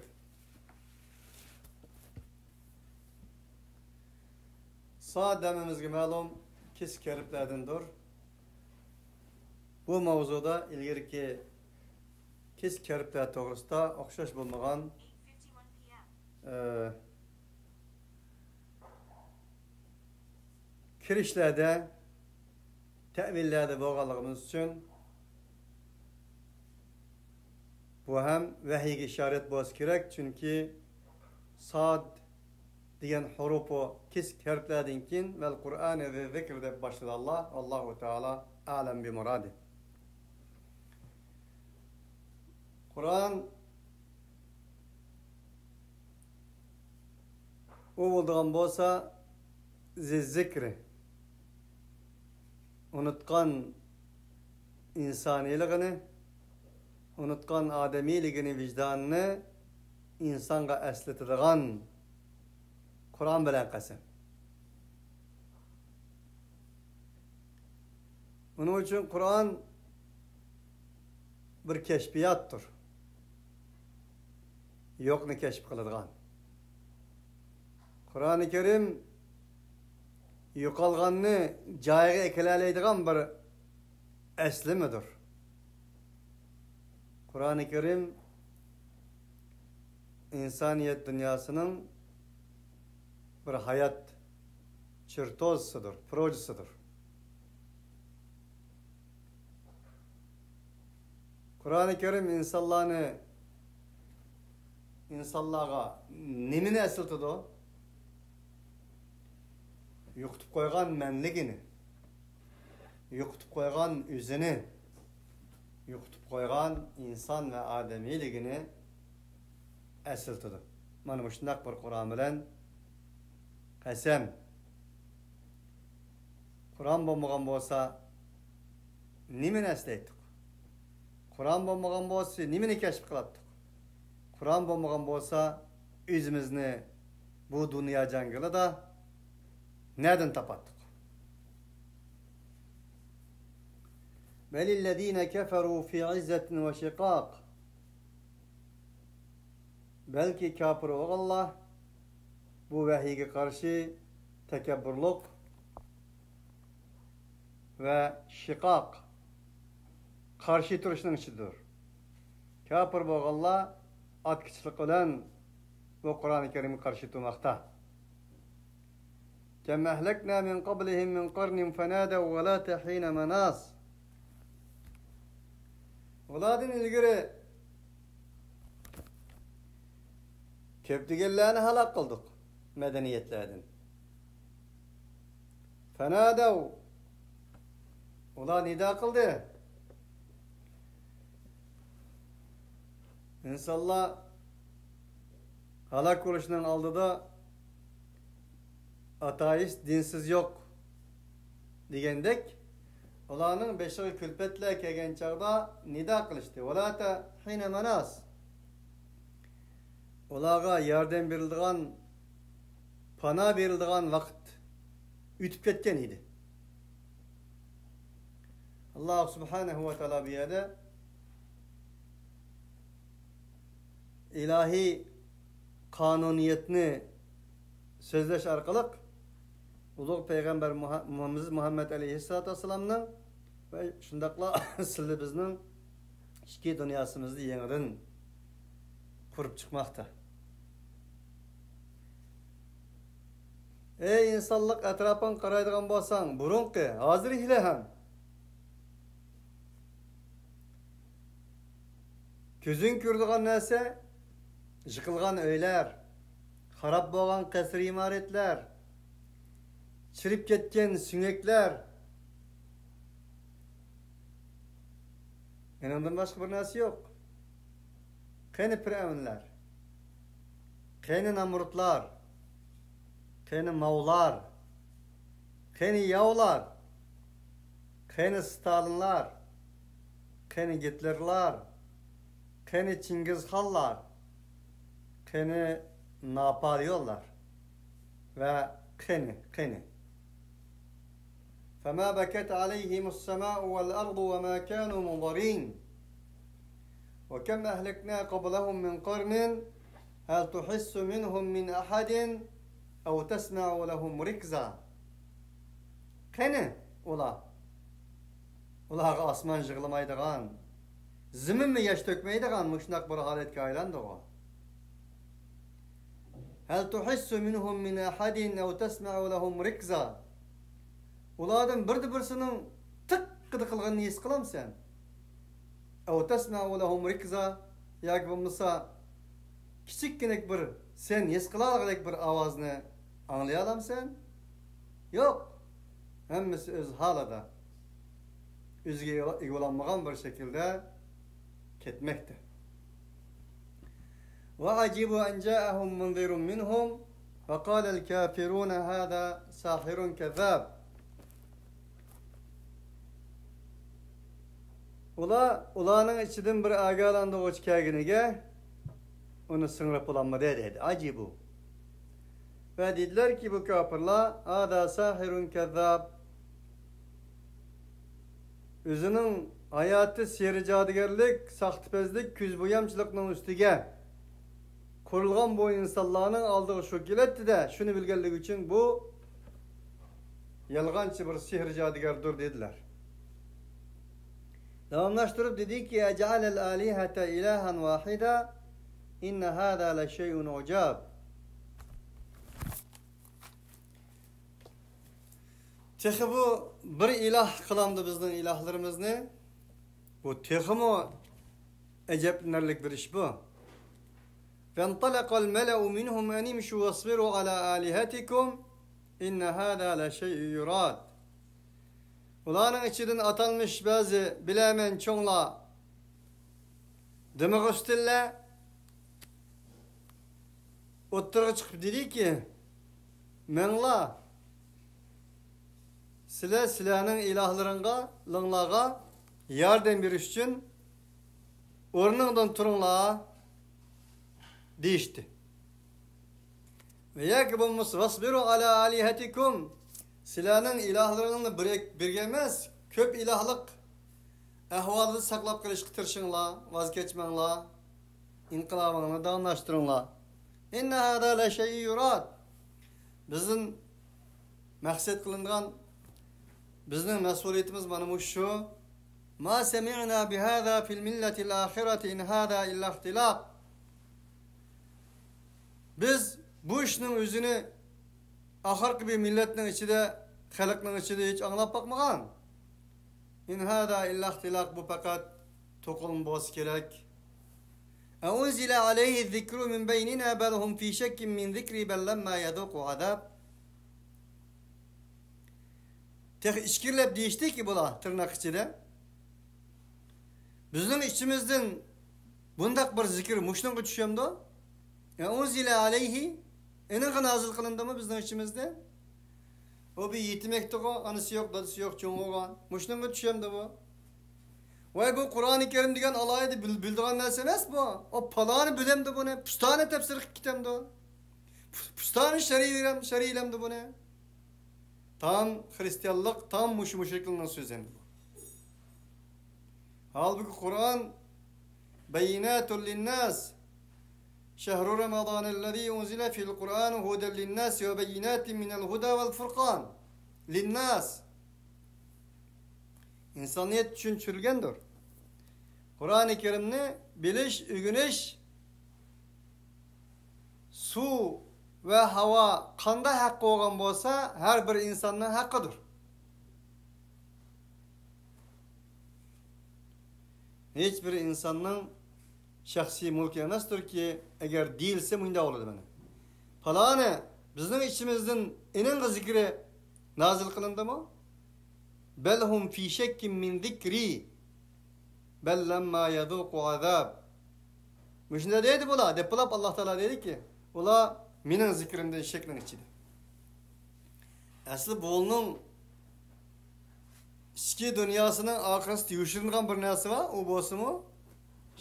صاد ھەممىمىزگە مەلۇم، كېسىك ھەرپلەردىندۇر. بۇ ماۋزۇدا ئىلگىرىكى كېسىك ھەرپلەر توغرىسىدا ئوخشاش بولمىغان، ئە، كىرىشلەردە، تەئۋىللەردە بولغانلىقىمىز ئۈچۈن، بۇ ھەم ۋەھىيگە ئىشارەت بولسا كېرەك، چۈنكى ساد دېگەن ھۇرۇپى كېسىك ھەرپلەردىن كېيىن «ۋەل قۇرئانى ذى زىكر» دەپ باشلىدى ئاللاھ. ئاللاھۇ تائالا ئەلەم بىمۇرادى. قۇرئان ئۇ بولىدىغان بولسا، زى زىكرى، ئۇنتقان ئىنسانىيلىقىنى، ئۇنتقان ئادەمىيلىكىنى، ۋىجدانىنى ئىنسانغا ئەسلىتىدىغان قۇرئان بىلەن قەسەم. ئۇنىڭ ئۈچۈن قۇرئان بىر كەشپىياتتۇر. يوقنى كەشىپ قىلىدىغان. قۇرئانى كەرىم يوقالغاننى جايىغا ئەكېلەلەيدىغان بىر ئەسلىمىدۇر. قۇرئانى كەرىم ئىنسانىيەت دۇنياسىنىڭ بىر ھايات چېرتوزىسىدۇر، پروژىسىدۇر. قۇرئانى كەرىم ئىنسانلارنى، ئىنسانلارغا نېمىنى ئەسلىتىدۇ؟ يوقىتىپ قويغان مەنلىكىنى، يوقىتىپ قويغان ئۆزىنى، يوقىتىپ قويغان ئىنسان ۋە ئادەمىيلىكىنى ئەسلىتىدۇ. مانا مۇشۇنداق بىر قۇرئان بىلەن قەسەم. قۇرئان بولمىغان بولسا، نېمىنى ئەسلەيتتۇق؟ قۇرئان بولمىغان بولسا، نېمىنى كەشىپ قىلاتتۇق؟ قۇرئان بولمىغان بولسا، ئۆزىمىزنى بۇ دۇنيا جاڭگىلىدا نەدىن تاپاتتۇق؟ بل الذين كفروا في عزة وشقاق. بەلكى كاپىر بولغانلار بۇ ۋەھىيگە قارشى تەكەببۇرلۇق ۋە شىقاق، قارشى تۇرۇشنىڭ ئىچىدىدۇر. كاپىر بولغانلار ئاتكىچىلىق بىلەن بۇ قۇرئانى كەرىمگە قارشى تۇرماقتا. كم أهلكنا من قبلهم من قرن فنادوا ولا تحين مناص. ئۇلاردىن ئىلگىرى كۆپلىگەنلەرنى ھالاك قىلدۇق مەدەنىيەتلەردىن. فنادوا، ئۇلار نىدا قىلدى. ئىنسانلار ھالاك بولۇشنىڭ ئالدىدا «ئاتېئىست، دىنسىز يوق» دېگەندەك، ئۇلارنىڭ بېشىغا كۈلپەتلەر كەلگەن چاغدا نىدا قىلىشتى. «ۋالا تا حىنە ماناس». ئۇلارغا ياردەم بېرىلىدىغان، پانا بېرىلىدىغان ۋاقىت ئۆتۈپ كەتكەن ئىدى. ئاللا سۇبھانەھۇ ۋە تائالا بۇ يەردە ئىلاھىي قانۇنىيەتنى سۆزلەش ئارقىلىق ئۇلۇغ پەيغەمبەر مۇھە-، مۇھەممەد، مۇھەممەد ئەلەيھىسسالاتۇ ۋەسسالامنىڭ ۋە شۇنداقلا سىلى بىزنىڭ ئىچكى دۇنياسىمىزنى يېڭىدىن قۇرۇپ چىقماقتا. ئەي ئىنسانلىق، ئەتراپىڭغا قارايدىغان بولساڭ، بۇرۇنقى، ھازىر ھېلىھەم كۆزۈڭ كۆرىدىغان نەرسە، يىقىلغان ئۆيلەر، خاراب بولغان قەسىر ئىمارەتلەر، چىرىپ كەتكەن سۆڭەكلەر. ئېنىڭدىن باشقا بىر نەرسە يوق. قېنى پىرئەۋنلەر؟ قېنى نامرۇتلار؟ قېنى ماۋلار؟ قېنى ياۋلار؟ قېنى ستالىنلار؟ قېنى گىتلېرلار؟ قېنى چىڭگىزخانلار؟ قېنى ناپالېئونلار؟ ۋە قېنى، قېنى؟ فما بكت عليهم السماء والأرض وما كانوا منظرين. وكم أهلكنا قبلهم من قرن هل تحس منهم من أحد أو تسمع لهم ركزا. قېنى ئۇلار؟ ئۇلارغا ئاسمان يىغلىمايدىغان، زېمىنمۇ ياش تۆكمەيدىغان مۇشۇنداق بىر ھالەتكە ئايلاندىغۇ. هل تحس منهم من أحد أو تسمع لهم ركزا. ئۇلاردىن بىردە بىرسىنىڭ تىققىدە قىلغىنىنى ھېس قىلامسەن؟ أو تسمع لهم ركزا، ياكى بولمىسا كىچىككىنە بىر، سەن ھېس قىلالىغۇدەك بىر ئاۋازنى ئاڭلىيالامسەن؟ يوق. ھەممىسى ئۆز ھالىدا، ئۆزىگە ئىگە بولالمىغان بىر شەكىلدە كەتمەكتە. وعجبوا أن جاءهم منذر منهم وقال الكافرون هذا ساحر كذاب. ئۇلار، ئۇلارنىڭ ئىچىدىن بىر ئاگاھلاندۇرغۇچى كەلگىنىگە ئۇنى سىڭدۈرۈپ بولالمىدى، دېدى. عجبوا. ۋە دېدىلەركى بۇ كاپىرلار، هذا ساحر كذاب. ئۆزىنىڭ ھاياتى سېھىر جادۇگەرلىك، ساختىپەزلىك، كۆزبويامچىلىقنىڭ ئۈستىگە قۇرۇلغان بۇ ئىنسانلارنىڭ ئالدىغا شۇ كېلەتتى-دە، شۇنى بىلگەنلىكى ئۈچۈن بۇ يالغانچى بىر سېھىر جادۇگەردۇر دېدىلەر. داۋاملاشتۇرۇپ دېدىكى، أجعل الآلهة إلها واحدا إن هذا لشيء عجاب. تېخى بۇ بىر ئىلاھ قىلامدۇ بىزنىڭ ئىلاھلىرىمىزنى؟ بۇ تېخىمۇ ئەجەبلىنەرلىك بىر ئىش بۇ. فانطلق الملأ منهم أن امشوا واصبروا على آلهتكم إن هذا لشيء يراد. ئۇلارنىڭ ئىچىدىن ئاتالمىش بەزى بىلەرمەن چوڭلار، دىمىق ئۈستۈنلەر ئوتتۇرىغا چىقىپ دېدىكى، مېڭىڭلار، سىلەر سىلەرنىڭ ئىلاھلىرىڭغا، لىڭلارغا ياردەم بېرىش ئۈچۈن ئورنۇڭدىن تۇرۇڭلار، دېيىشتى. ۋە ياكى بولمىسا، فاسبىرۇ ئالا ئالىھەتىكۇم، سىلەرنىڭ ئىلاھلىرىڭلارنى بىر، بىرگە ئەمەس، كۆپ ئىلاھلىق ئەھۋالدا ساقلاپ قېلىشقا تىرىشىڭلار، ۋاز كەچمەڭلار، ئىنقىلابىڭلارنى داۋاملاشتۇرۇڭلار. ئىننە ھازا لەشەيئۇن يۇراد. بىزدىن مەقسەت قىلىنغان، بىزنىڭ مەسئۇلىيىتىمىز مانا مۇشۇ. ما سەمىئنا بىھازا فىل مىللەتىل ئاخىرەتى ئىن ھازا ئىللا ئىختىلاق. بىز بۇ ئىشنىڭ ئۆزىنى ئاخىرقى بىر مىللەتنىڭ ئىچىدە، خەلقنىڭ ئىچىدە ھېچ ئاڭلاپ باقمىغان. ئىن ھازا ئىللا ئىختىلاق، بۇ پەقەت توقۇلما بولسا كېرەك. ئەئۇنزىلە ئەلەيھىز زىكرۇ مىن بەينىنا بەل ھۇم فى شەككىن مىن زىكرى بەل لەمما يەزۇقۇ ئازاب. تېخى ئىچكىرىلەپ دېيىشتىكى بۇلار تىرناق ئىچىدە. بىزنىڭ ئىچىمىزدىن بۇنداق بىر زىكىر مۇشۇنىڭغا چۈشەمدۇ؟ يا ئۇنزىلە ئەلەيھى، ئېنىڭغا نازىل قىلىندىمۇ بىزنىڭ ئىچىمىزدە؟ ئۇ بىر يېتىمەكتىغۇ، ئانىسى يوق، دادىسى يوق، چوڭ بولغان. مۇشۇنىڭغا چۈشەمدۇ بۇ؟ ۋاي، بۇ قۇرئانى كەرىم دېگەن ئالاھىدە بىل-، بىلىدىغان نەرسە ئەمەس بۇ. ئۇ پالانى بىلەمدۇ بۇنى؟ پۇستانى تەپسىر قىلىپ كېتەمدۇ؟ پۇ-، پۇستانى شەرھلەم-، شەرھلەمدۇ بۇنى؟ تام خىرىستىيانلىق، تام مۇشۇ مۇشرىكلارنىڭ سۆزى ئەمدى بۇ. ھالبۇكى، قۇرئان بەييىناتۇن لىنناس. شەھرۇ رامازانەللەزى ئۇنزىلە فىھىل قۇرئانۇ ھۇدەن لىنناس ۋە بەييىناتىن مىنەل ھۇدا ۋەل فۇرقان. لىنناس. ئىنسانىيەت ئۈچۈن چۈشۈرۈلگەندۇر. قۇرئانى كەرىمنى بىلىش، ئۆگىنىش، سۇ ۋە ھاۋا قاندا ھەققى بولغان بولسا، ھەر بىر ئىنساننىڭ ھەققىدۇر. ھېچ بىر ئىنساننىڭ شەخسىي مۈلكى ئەمەستۇركى، ئەگەر دېيىلسە مۇنداق بولىدۇ مانا. پالانى بىزنىڭ ئىچىمىزدىن ئېنىڭغا زىكرى نازىل قىلىندىمۇ؟ بەل ھۇم فى شەككىن مىن زىكرى. بەل لەمما يەزۇقۇ ئازاب. مۇشۇنداق دەيدۇ بۇلار، دەپ بولۇپ ئاللا تائالا دەيدۇكى، ئۇلار مېنىڭ زىكرىمدىن شەكنىڭ ئىچىدە. ئەسلى بۇنىڭ ئىچكى دۇنياسىنىڭ ئارقىسىدا يوشۇرۇنغان بىر نەرسە بار، ئۇ بولسىمۇ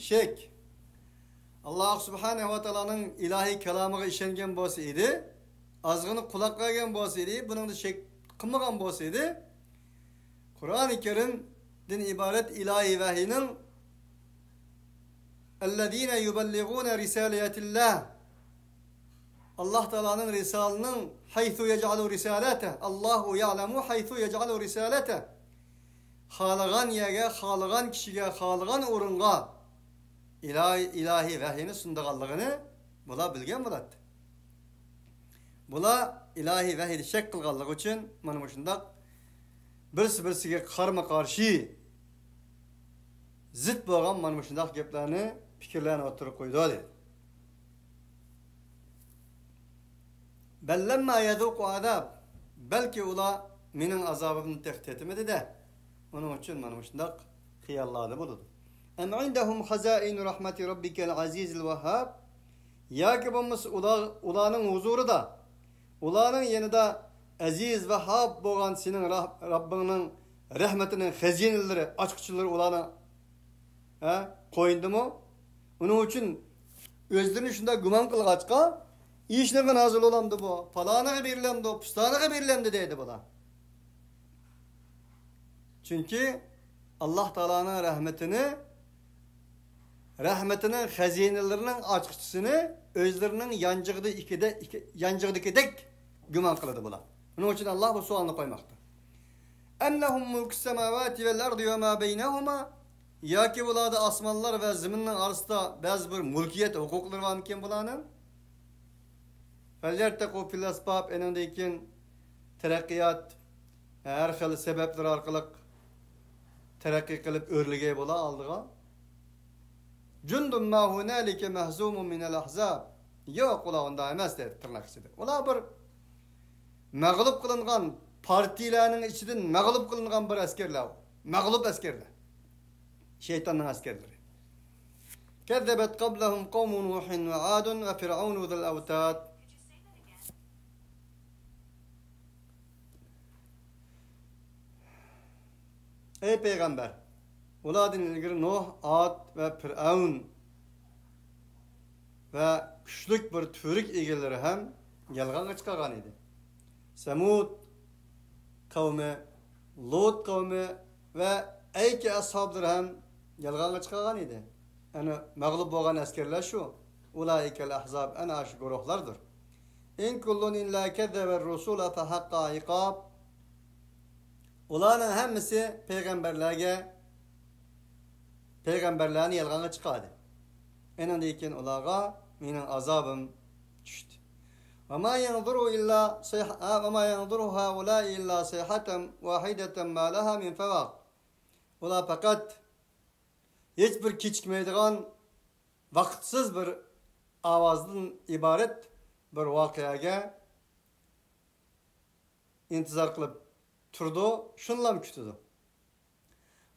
شەك. ئاللا سۇبھانەھۇ ۋە تائالانىڭ ئىلاھىي كالامىغا ئىشەنگەن بولسا ئىدى، ئازغىنە قۇلاق بەرگەن بولسا ئىدى، بۇنىڭدا شەك قىلمىغان بولسا ئىدى، قۇرئانى كەرىمدىن ئىبارەت ئىلاھىي ۋەھىينىڭ، ئەللەزىنە يۇبەللىغۇنە رىسالەتىللا، ئاللا تائالانىڭ رىسالىنىڭ، ھەيسۇ يەجئەلۇ رىسالەتە، ئاللاھۇ يەئلەمۇ ھەيسۇ يەجئەلۇ رىسالەتە، خالىغان يەرگە، خالىغان كىشىگە، خالىغان ئورۇنغا ئىلاھىي، ئىلاھىي ۋەھىينى سۇنىدىغانلىقىنى بۇلار بىلگەن بولاتتى. بۇلار ئىلاھىي ۋەھىيدە شەك قىلغانلىقى ئۈچۈن مانا مۇشۇنداق بىرسى-بىرسىگە قارىمۇ-قارشى، زىت بولغان مانا مۇشۇنداق گەپلەرنى، پىكىرلەرنى ئوتتۇرىغا قويىدۇ، دېدى. بەل لەمما يەزۇقۇ ئازاب. بەلكى ئۇلار مېنىڭ ئازابىمنى تېخى تېتىمىدى-دە. ئۇنىڭ ئۈچۈن مانا مۇشۇنداق خىياللاردا بولىدۇ. ئەم ئىندەھۇم خەزائىنۇ رەھمەتى رەببىكەل ئەزىزىل ۋەھھاب. ياكى بولمىسا ئۇلار، ئۇلارنىڭ ھۇزۇرىدا، ئۇلارنىڭ يېنىدا ئەزىز ۋەھھاب بولغان سېنىڭ راھ-، رەببىڭنىڭ رەھمىتىنىڭ خەزىنىلىرى، ئاچقۇچلىرى ئۇلارنىڭ، ھە، قوينىدىمۇ؟ ئۇنىڭ ئۈچۈن ئۆزلىرىنى شۇنداق گۇمان قىلغاچقا، ئېنىڭغا نازىل بولامدۇ بۇ؟ پالانىغا بېرىلەمدۇ، پۇستانىغا بېرىلەمدۇ دەيدۇ بۇلار. چۈنكى ئاللا تائالانىڭ رەھمىتىنى، رەھمىتىنىڭ خەزىنىلىرىنىڭ ئاچقۇچىسىنى ئۆزلىرىنىڭ يانجىقىدا ئىكىدە-، ئىكى-، يانجىقىدىكىدەك گۇمان قىلىدۇ بۇلار. ئۇنىڭ ئۈچۈن ئاللا بۇ سوئالنى قويماقتا. ئەم لەھۇم مۇلكۇس سەماۋاتى ۋەل ئەردى ۋە ما بەينەھۇما. ياكى بۇلاردا ئاسمانلار ۋە زېمىننىڭ ئارىسىدا بەزى بىر مۈلكىيەت ھوقۇقلىرى بارمىكىن بۇلارنىڭ؟ فەليەرتەقۇ فىل ئەسباب، ئېنىڭدىن كېيىن تەرەققىيات ھەر خىل سەۋەبلەر ئارقىلىق تەرەققىي قىلىپ ئۆرلىگەي بولا ئالدىغا. جۇندۇن ما ھۇنالىكە مەھزۇمۇن مىنەل ئەھزاب. يوق، ئۇلار ئۇنداق ئەمەس، دەيدۇ تىرناق ئىچىدە. ئۇلار بىر مەغلۇپ قىلىنغان، پارتىيىلەرنىڭ ئىچىدىن مەغلۇپ قىلىنغان بىر ئەسكەرلەر ئۇ. مەغلۇپ ئەسكەرلەر. شەيتاننىڭ ئەسكەرلىرى. كەززەبەت قەبلەھۇم قەۋمۇ نۇھىن ۋە ئادۇن ۋە فىرئەۋنۇ زىل ئەۋتاد. ئەي پەيغەمبەر، ئۇلاردىن ئىلگىرى نۇھ، ئاد ۋە پىرئەۋن ۋە كۈچلۈك بىر تۈۋرۈك ئىگىلىرى ھەم يالغانغا چىقارغان ئىدى. سەمۇد قەۋمى، لۇت قەۋمى ۋە ئەيكە ئەسھابلىرى ھەم يالغانغا چىقارغان ئىدى. ئەنە مەغلۇپ بولغان ئەسكەرلەر شۇ. ئۇلائىكەل ئەھزاب، ئەنە شۇ گۇرۇھلاردۇر. ئىن كۇللۇن ئىللا كەززەبەر رۇسۇلە فەھەققە ئىقاب. ئۇلارنىڭ ھەممىسى پەيغەمبەرلەرگە، پەيغەمبەرلەرنى يالغانغا چىقاردى. ئېنىڭدىن كېيىن ئۇلارغا مېنىڭ ئازابىم چۈشتى. ۋە ما يەنزۇرۇ ئىللا سەيھ-، ھا، ۋە ما يەنزۇرۇ ھائۇلائى ئىللا سەيھەتەن ۋاھىدەتەن ما لەھا مىن فەۋاق. ئۇلار پەقەت ھېچ بىر كېچىكمەيدىغان ۋاقىتسىز بىر ئاۋازدىن ئىبارەت بىر ۋەقەگە ئىنتىزار قىلىپ تۇرىدۇ، شۇنىلام كۈتىدۇ.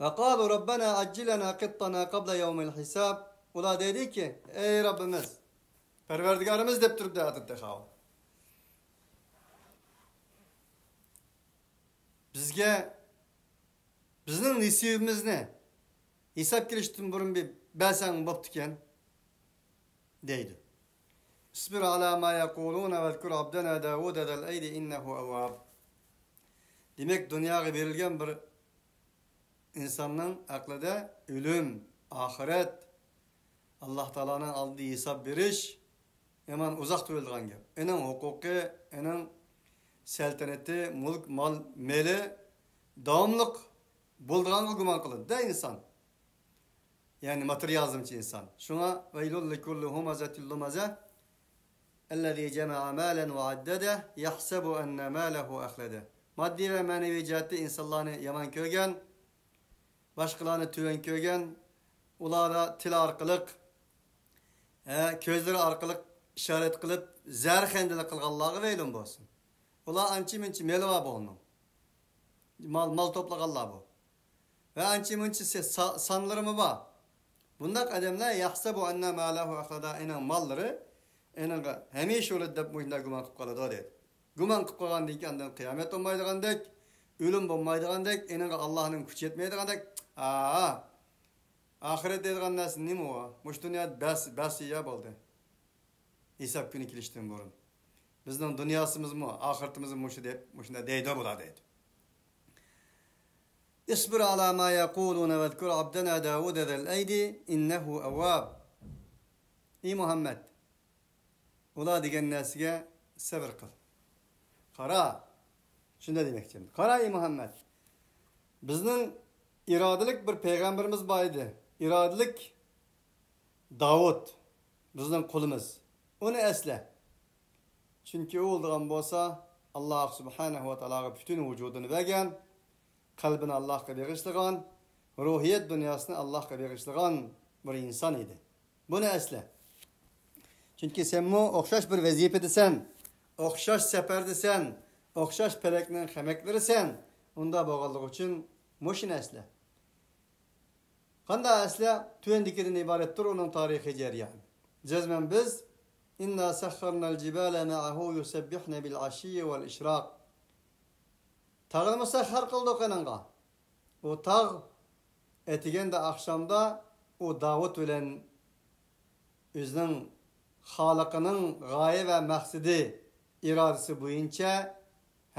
ۋە قالۇ رەببەنا ئەججىل لەنا قىتتەنا قەبلە يەۋمىل ھىساب. ئۇلار دەيدىكى، ئەي رەببىمىز، پەرۋەردىگارىمىز دەپ تۇرۇپ دەۋاتىدۇ تېخى ئاۋۇ. بىزگە بىزنىڭ نېسىۋىمىزنى ھېساب كېلىشتىن بۇرۇن بىر بەرسەڭ بوپتىكەن، دەيدۇ. اصبر على ما يقولون واذكر عبدنا داود ذا الأيد إنه أواب. دېمەك، دۇنياغا بېرىلگەن بىر ئىنساننىڭ ئەقلىدە ئۆلۈم، ئاخىرەت، ئاللاھ تائالانىڭ ئالدىدا ھېساب بېرىش يامان ئۇزاق تۇيۇلىدىغان گەپ. ئېنىڭ ھوقۇقى، ئېنىڭ سەلتەنىتى، مۈلك، مال، مېلى داۋاملىق بولىدىغانغا گۇمان قىلىدۇ-دە ئىنسان. يەنى ماتېرىيالىزمچى ئىنسان. شۇڭا ويل لكل همزة لمزة الذي جمع مالا وعدده يحسب أن ماله أخلده. ماددىي ۋە مەنىۋى جەھەتتە ئىنسانلارنى يامان كۆرگەن، باشقىلارنى تۆۋەن كۆرگەن، ئۇلاردا تىل ئارقىلىق، ھە، كۆزلىرى ئارقىلىق ئىشارەت قىلىپ، زەھەر خەندىلىك قىلغانلارغا ۋەيلۇن بولسۇن. ئۇلار ئانچە-مۇنچە مېلى بار بۇ ئۇنىڭ. مال، مال توپلىغانلار بۇ. ۋە ئانچە-مۇنچە سا-، سانلىرىمۇ بار. بۇنداق ئادەملەر يەھسەبۇ ئەننە مالەھۇ ئەخلەدە، ئېنىڭ ماللىرى ئېنىڭغا ھەمىشە بولىدۇ دەپ مۇشۇنداق گۇمان قىلىپ قالىدۇ، دەيدۇ. گۇمان قىلىپ قالغاندىن كېيىن ئاندىن قىيامەت بولمايدىغاندەك، ئۆلۈم بولمايدىغاندەك، ئېنىڭغا ئاللاھنىڭ كۈچى يەتمەيدىغاندەك، ئا، ئاخىرەت دەيدىغان نەرسە نېمە ئۇ؟ مۇشۇ دۇنيا بەس، بەس يا بولدى. ھېساب كۈنى كېلىشتىن بۇرۇن. بىزنىڭ دۇنياسىمىزمۇ، ئاخىرىتىمىزمۇ مۇشۇ دەپ، مۇشۇنداق دەيدۇ بۇلار دەيدۇ. اصبر على ما يقولون واذكر عبدنا داود ذا الأيد إنه أواب. ئى مۇھەممەد، ئۇلار دېگەن نەرسىگە سەۋر قىل. قارا. شۇنداق دېمەكچى. قارا، ئى مۇھەممەد. بىزنىڭ ئىرادىلىك بىر پەيغەمبىرىمىز بار ئىدى. ئىرادىلىك داۋۇت بىزنىڭ قۇلىمىز. ئۇنى ئەسلە. چۈنكى ئۇ بولىدىغان بولسا، ئاللاھ سۇبھانەھۇ ۋە تائالاغا پۈتۈن ۋۇجۇدىنى بەرگەن، قەلبىنى ئاللاھقا بېغىشلىغان، روھىيەت دۇنياسىنى ئاللاھقا بېغىشلىغان بىر ئىنسان ئىدى. بۇنى ئەسلە. چۈنكى سەنمۇ ئوخشاش بىر ۋەزىپىدىسەن، ئوخشاش سەپەردىسەن، ئوخشاش پەلەكنىڭ خەمەكلىرىسەن. ئۇنداق بولغانلىقى ئۈچۈن مۇشۇنى ئەسلە. قانداق ئەسلە؟ تۆۋەندىكىدىن ئىبارەتتۇر ئۇنىڭ تارىخىي جەريانى. جەزمەن بىز، إنا سخرنا الجبال معه يسبحن بالعشي والإشراق. تاغنى مۇسەخخەر قىلدۇق ئېنىڭغا. ئۇ تاغ ئەتىگەندە، ئاخشامدا ئۇ داۋۇت بىلەن ئۆزىنىڭ خالىقىنىڭ غايە ۋە مەقسىتى، ئىرادىسى بويىچە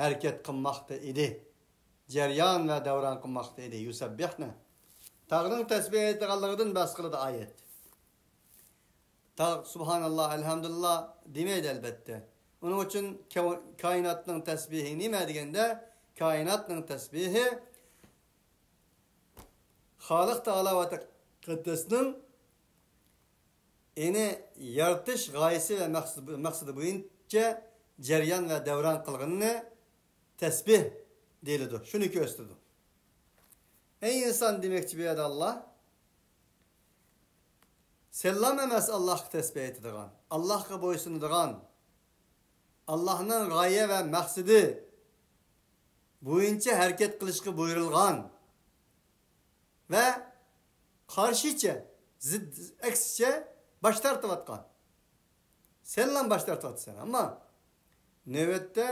ھەرىكەت قىلماقتا ئىدى. جەريان ۋە دەۋران قىلماقتا ئىدى. يسبحن. تاغنىڭ تەسبىھ ئېيتىدىغانلىقىدىن بەس قىلىدۇ ئايەت. تاغ سۇبھاناللا، ئەلھەمدۇلىللا دېمەيدۇ، ئەلبەتتە. ئۇنىڭ ئۈچۈن كە-، كائىناتنىڭ تەسبىھى نېمە دېگەندە، كائىناتنىڭ تەسبىھى خالىق تائالا ۋە تەقەددەسنىڭ ئېنى يارىتىش غايىسى ۋە مەقسىتى، مەقسىتى بويىچە جەريان ۋە دەۋران قىلغىنىنى تەسبىھ دېيىلىدۇ. شۇنى كۆرسىتىدۇ. ئەي ئىنسان، دېمەكچى بۇ يەردە ئاللا، سەنلام ئەمەس ئاللاھقا تەسبىھ ئېيتىدىغان، ئاللاھقا بويسۇنىدىغان، ئاللاھنىڭ غايە ۋە مەقسىتى بويىچە ھەرىكەت قىلىشقا بۇيرۇلغان ۋە قارشىچە، زىت، ئەكسىچە باش تارتىۋاتقان. سەنلام باش تارتىۋاتىسەن. ئەمما نۆۋەتتە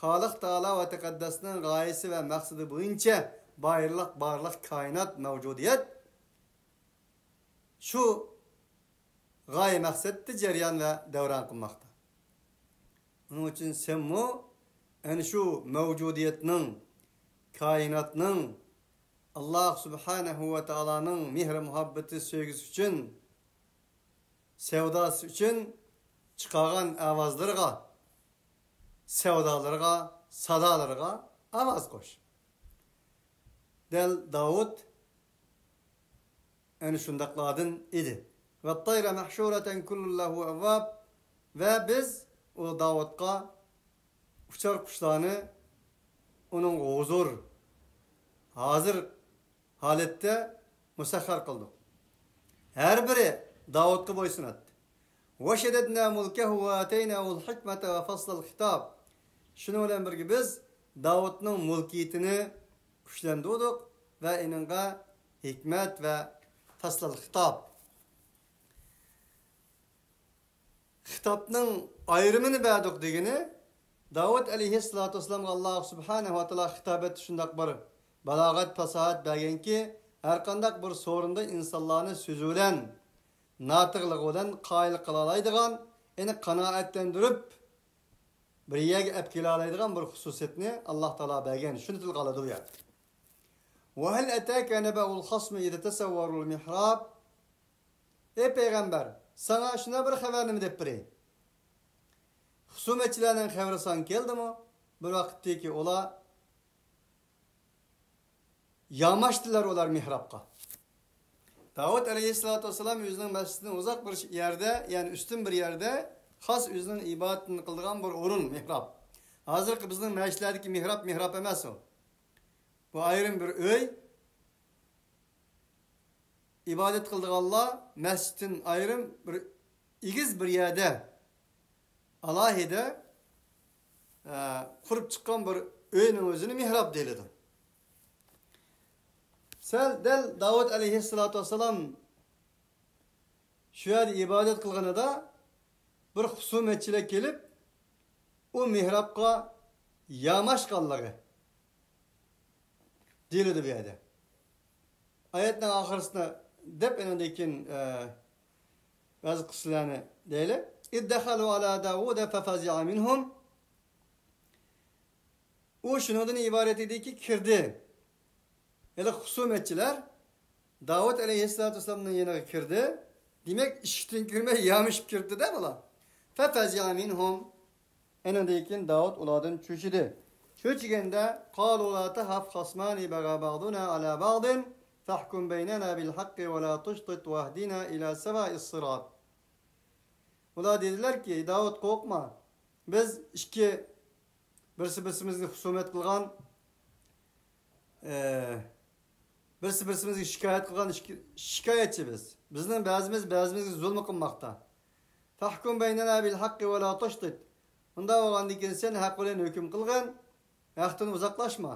خالىق تائالا ۋە تەقەددەسنىڭ غايىسى ۋە مەقسىتى بويىچە بارلىق، بارلىق كائىنات، مەۋجۇدىيەت شۇ غايە مەقسەتتە جەريان ۋە دەۋران قىلماقتا. ئۇنىڭ ئۈچۈن سەنمۇ ئەنە شۇ مەۋجۇدىيەتنىڭ، كائىناتنىڭ، ئاللاھ سۇبھانەھۇ ۋە تائالانىڭ مېھرى، مۇھەببىتى، سۆيگۈسى ئۈچۈن، سەۋداسى ئۈچۈن چىقارغان ئاۋازلىرىغا، سەۋدالىرىغا، سادالىرىغا ئاۋاز قوش. دەل داۋۇت ئەنە شۇنداقلاردىن ئىدى. والطير محشورة كل له أواب. ۋە بىز ئۇ داۋۇتقا ئۇچار قۇشلارنى ئۇنىڭغا ھۇزۇر، ھازىر ھالەتتە مۇسەخخەر قىلدۇق. ھەر بىرى داۋۇتقا بويسۇناتتى. وشددنا ملكه وآتيناه الحكمة وفصل الخطاب. شۇنىڭ بىلەن بىرگە بىز داۋۇتنىڭ مۈلكىيىتىنى كۈچلەندۈردۇق ۋە ئېنىڭغا ھېكمەت ۋە پەسلەل خىتاب، خىتابنىڭ ئايرىمىنى بەردۇق دېگىنى، داۋۇت ئەلەيھىسسالاتۇ ۋەسسالامغا ئاللا سۇبھانەھۇ ۋە تائالا خىتاب ئەتتى، شۇنداق بىر بالاغەت، پاساھەت بەرگەنكى، ھەرقانداق بىر سورۇندا ئىنسانلارنى سۆزى بىلەن، ناتىقلىقى بىلەن قايىل قىلالايدىغان، يەنى قانائەتلەندۈرۈپ، بىر يەرگە ئەپ كېلەلەيدىغان بىر خۇسۇسىيەتنى ئاللا تائالا بەرگەن. شۇنى تىلغا ئالىدۇ بۇ يەردە. وهل أتاك نبأ الخصم إذ تسوروا المحراب. ئەي پەيغەمبەر، ساڭا شۇنداق بىر خەۋەرنىمۇ دەپ بېرەي؟ خۇسۇمەتچىلەرنىڭ خەۋىرى ساڭا كەلدىمۇ؟ بىر ۋاقىتتىكى ئۇلار ياماشتىلار ئۇلار مېھرابقا. داۋۇت ئەلەيھىسسالاتۇ ۋەسسالام ئۆزىنىڭ مەسچىتىدىن ئۇزاق بىر يەردە، يەنى ئۈستۈن بىر يەردە، خاس ئۆزىنىڭ ئىبادىتىنى قىلىدىغان بىر ئورۇن، مېھراب. ھازىرقى بىزنىڭ مەسچىتلەردىكى مېھراب، مېھراب ئەمەس ئۇ. بۇ ئايرىم بىر ئۆي. ئىبادەت قىلىدىغانلار مەسچىتتىن ئايرىم بىر ئېگىز بىر يەردە ئالاھىدە، ئە، قۇرۇپ چىققان بىر ئۆينىڭ ئۆزىنى مېھراب دېيىلىدۇ. سەل دەل داۋۇت ئەلەيھىسسالاتۇ ۋەسسالام شۇ يەردە ئىبادەت قىلغىنىدا بىر خۇسۇمەتچىلەر كېلىپ، ئۇ مېھرابقا ياماشقانلىقى دېيىلىدۇ بۇ يەردە. ئايەتنىڭ ئاخىرىسىنى دەپ، ئېنىڭدىن كېيىن، ئە، بەزى قىسسىلەرنى دەيلى. إذ دخلوا على داود ففزع منهم. ئۇ شۇنىڭدىن ئىبارەت ئىدىكى، كىردى. ھېلىقى خۇسۇمەتچىلەر داۋۇت ئەلەيھىسسالاتۇ ۋەسسالامنىڭ يېنىغا كىردى. دېمەك، ئىشىكتىن كىرمەي يامىشىپ كىردى-دە بۇلار. ففزع منهم. ئېنىڭدىن كېيىن داۋۇت ئۇلاردىن چۆچۈدى. چۆچۈگەندە، قالوا لا تخف خصمان بغى بعضنا على بعض فاحكم بيننا بالحق ولا تشطط واهدنا إلى سواء الصراط. ئۇلار دېدىلەركى، داۋۇت، قورقما، بىز ئىككى بىرسى بىرسىمىزگە خۇسۇمەت قىلغان، ئە، بىرسى بىرسىمىزگە شىكايەت قىلغان ئىككى شىكايەتچى بىز. بىزنىڭ بەزىمىز بەزىمىزگە زۇلۇم قىلماقتا. فاحكم بيننا بالحق ولا تشطط. ئۇنداق بولغاندىن كېيىن سەن ھەق بىلەن ھۆكۈم قىلغىن، ھەقتىن ئۇزاقلاشما.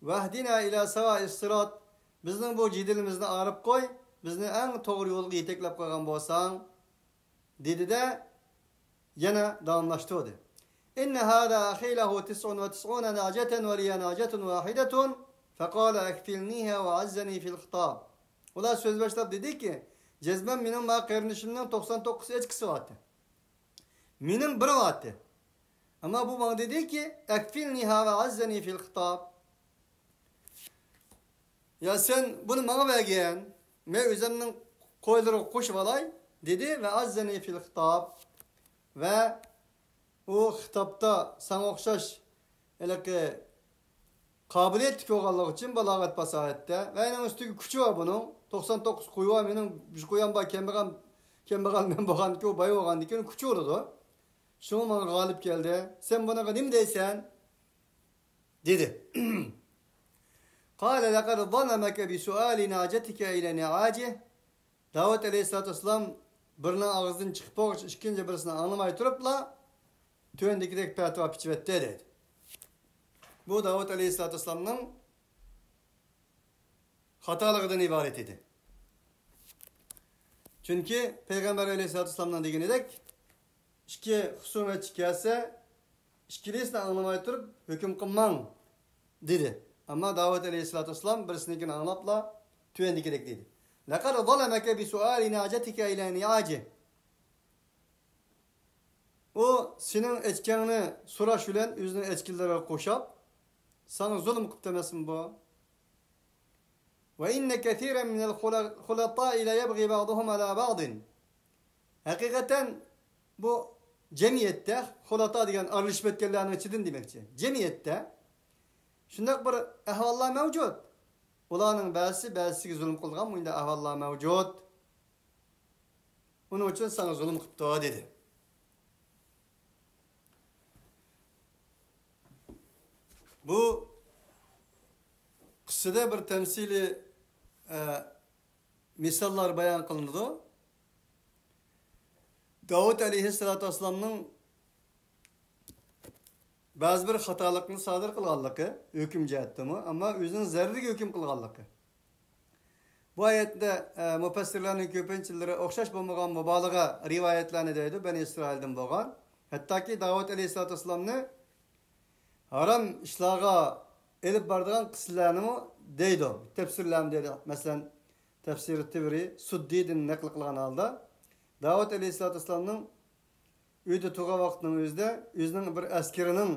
واهدنا إلى سواء الصراط. بىزنىڭ بۇ جېدىلىمىزنى ئايرىپ قوي، بىزنى ئەڭ توغرا يولغا يېتەكلەپ قويغان بولساڭ. دېدى-دە، يەنە داۋاملاشتۇردى. إن هذا أخي له تسع وتسعون نعجة ولي نعجة واحدة فقال أكفلنيها وعزني في الخطاب. ئۇلار سۆز باشلاپ دېدىكى، جەزمەن مېنىڭ ما قېرىندىشىمنىڭ توقسان توققۇز ئەچكىسى بارتى. مېنىڭ بىر بارتى. ئەمما بۇ ماڭا دېدىكى، أكفلنيها وعزني في الخطاب. يا سەن بۇنى ماڭا بەرگىن، مەن ئۆزۈمنىڭ قويلىرىغا قوشۇۋالاي، دېدى. وعزني في الخطاب. ۋە ئۇ خىتابتا ساڭا ئوخشاش ھېلىقى قابىلىيەتلىك بولغانلىقى ئۈچۈن بالاغەت پاساھەتتە ۋە ئۇنىڭ ئۈستىگە كۈچى بار بۇنىڭ. توقسان توققۇز قويى بار، مېنىڭ بىر قويام بار، كەمبەغەل، كەمبەغەل مەن بولغاندىكىن، ئۇ باي بولغاندىكىن كۈچى بولىدۇ. شۇڭا ماڭا غالىب كەلدى. سەن بۇنىڭغا نېمە دەيسەن؟ دېدى. قال لقد ظلمك بسؤال نعجتك إلى نعاجه. داۋۇت ئەلەيھىسسالاتۇ ۋەسسالام بىرىنىڭ ئاغزىدىن چىقىپ بولغۇچە ئىككىنچى بىرسىنى ئاڭلىماي تۇرۇپلا تۆۋەندىكىدەك پەتىۋا پىچىۋەتتى دەيدۇ. بۇ داۋۇت ئەلەيھىسسالاتۇ ۋەسسالامنىڭ خاتالىقىدىن ئىبارەت ئىدى. چۈنكى پەيغەمبەر ئەلەيھىسسالاتۇ ۋەسسالامنىڭ دېگىنىدەك، ئىككى خۇسۇمەتچى كەلسە، ئىككىلىسىنى ئاڭلىماي تۇرۇپ ھۆكۈم قىلماڭ، دېدى. ئەمما داۋۇت ئەلەيھىسسالاتۇ ۋەسسالام بىرسىنىڭكىنى ئاڭلاپلا تۆۋەندىكىدەك دېدى. لقد ظلمك بسؤال نعجتك إلى نعاجه. ئۇ سېنىڭ ئەچكەڭنى سوراش بىلەن ئۆزىنىڭ ئەچكىلىرىگە قوشاپ، ساڭا زۇلۇم قىپتۇ ئەمەسمۇ بۇ؟ وإن كثيرا من الخلطاء ليبغي بعضهم على بعض. ھەقىقەتەن بۇ جەمئىيەتتە، خۇلەتا دېگەن ئارىلىشىپ ئۆتكەنلەرنىڭ ئىچىدىن دېمەكچى. جەمئىيەتتە شۇنداق بىر ئەھۋاللار مەۋجۇت. ئۇلارنىڭ بەزىسى بەزىسىگە زۇلۇم قىلىدىغان مۇنداق ئەھۋاللار مەۋجۇت. ئۇنىڭ ئۈچۈن ساڭا زۇلۇم قىپتۇ، دېدى. بۇ قىسسىدە بىر تەمسىلىي، ئە، مىساللار بايان قىلىنىدۇ. داۋۇت ئەلەيھىسسالاتۇ ۋەسسالامنىڭ بەزى بىر خاتالىقنى سادىر قىلغانلىقى، ھۆكۈم جەھەتتىمۇ، ئەمما ئۆزىنىڭ زەرىرىگە ھۆكۈم قىلغانلىقى. بۇ ئايەتتە، ئە، مۇپەسسىرلەرنىڭ كۆپىنچىلىرى ئوخشاش بولمىغان مۇبالىغە رىۋايەتلەرنى دەيدۇ، بەنى ئىسرائىلدىن بولغان. ھەتتاكى داۋۇت ئەلەيھىسسالاتۇ ۋەسسالامنى ھارام ئىشلارغا ئېلىپ بارىدىغان قىسسىلەرنىمۇ دەيدۇ. تەپسىرلەرمۇ دەيدۇ. مەسىلەن، تەپسىرى تىۋرى، سۇددىدىن نەقىل قىلغان ھالدا، داۋۇت ئەلەيھىسسالاتۇ ۋەسسالامنىڭ ئۆيدە تۇرغان ۋاقتىنىڭ ئۆزىدە ئۆزىنىڭ بىر ئەسكىرىنىڭ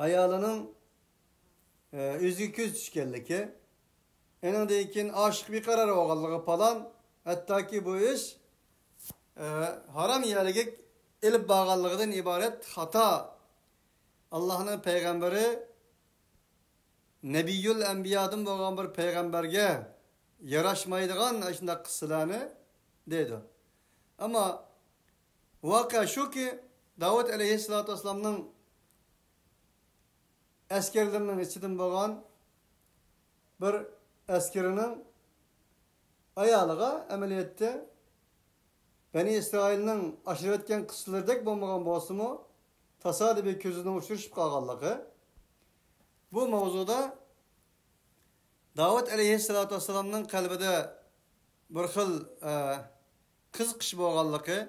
ئايالىنىڭ، ئە، ئۆزىگە كۆز چۈشكەنلىكى، ئېنىڭدىن كېيىن ئاشىق بىقارار بولغانلىقى پالان، ھەتتاكى بۇ ئىش، ئە، ھارام يەرگە ئېلىپ بارغانلىقىدىن ئىبارەت خاتا، ئاللاھنىڭ پەيغەمبىرى نەبىيۇل ئەنبىيادىن بولغان بىر پەيغەمبەرگە ياراشمايدىغان ئاشۇنداق قىسسىلەرنى دەيدۇ. ئەمما ۋەقە شۇكى، داۋۇت ئەلەيھىسسالاتۇ ۋەسسالامنىڭ ئەسكەرلىرىنىڭ ئىچىدىن بولغان بىر ئەسكىرىنىڭ ئايالىغا ئەمەلىيەتتە بەنى ئىسرائىلنىڭ ئاشۇرۇۋەتكەن قىسسىلىرىدەك بولمىغان بولسىمۇ، تاسادىپىي كۆزىنىڭ ئۇچرىشىپ قالغانلىقى، بۇ ماۋزۇدا داۋۇت ئەلەيھىسسالاتۇ ۋەسسالامنىڭ قەلبىدە بىر خىل، ئە، قىزىقىش بولغانلىقى،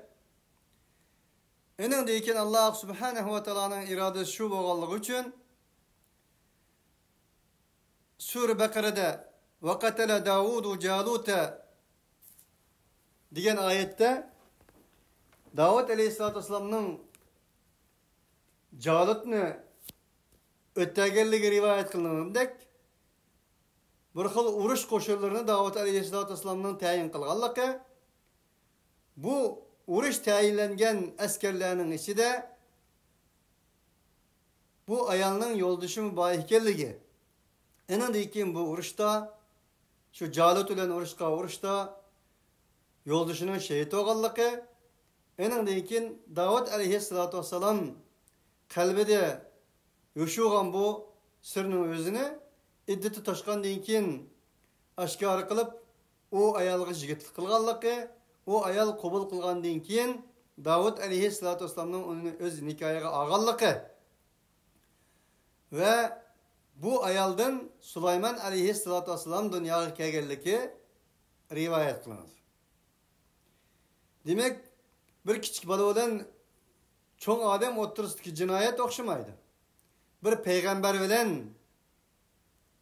ئېنىڭدىن كېيىن ئاللاھ سۇبھانەھۇ ۋە تائالانىڭ ئىرادىسى شۇ بولغانلىقى ئۈچۈن، سۈرە بەقەرەدە، «ۋەقەتەلە داۋۇدۇ جالۇتە» دېگەن ئايەتتە داۋۇت ئەلەيھىسسالاتۇ ۋەسسالامنىڭ جالۇتنى ئۆتەگەنلىكى رىۋايەت قىلىنغىنىدەك، بىر خىل ئۇرۇش قوشۇنلىرىنى داۋۇت ئەلەيھىسسالاتۇ ۋەسسالامنىڭ تەيىن قىلغانلىقى، بۇ ئۇرۇش تەيىنلەنگەن ئەسكەرلەرنىڭ ئىچىدە بۇ ئايالنىڭ يولدىشىمۇ بار ئىكەنلىكى، ئېنىڭدىن كېيىن بۇ ئۇرۇشتا، شۇ جالۇت بىلەن ئۇرۇشقان ئۇرۇشتا يولدىشىنىڭ شېھىت بولغانلىقى، ئېنىڭدىن كېيىن داۋۇت ئەلەيھىسسالاتۇ ۋەسسالام قەلبىدە يوشۇرغان بۇ سىرنىڭ ئۆزىنى ئىددىتى توشقاندىن كېيىن ئاشكارا قىلىپ، ئۇ ئايالغا يىگىتلىك قىلغانلىقى، ئۇ ئايال قوبۇل قىلغاندىن كېيىن داۋۇت ئەلەيھىسسالاتۇ ۋەسسالامنىڭ ئۇنى ئۆز نىكاھىغا ئالغانلىقى ۋە بۇ ئايالدىن سۇلايمان ئەلەيھىسسالاتۇ ۋەسسالام دۇنياغا كەلگەنلىكى رىۋايەت قىلىنىدۇ. دېمەك، بىر كىچىك بالا بىلەن چوڭ ئادەم ئوتتۇرىسىدىكى جىنايەت ئوخشىمايدۇ. بىر پەيغەمبەر بىلەن،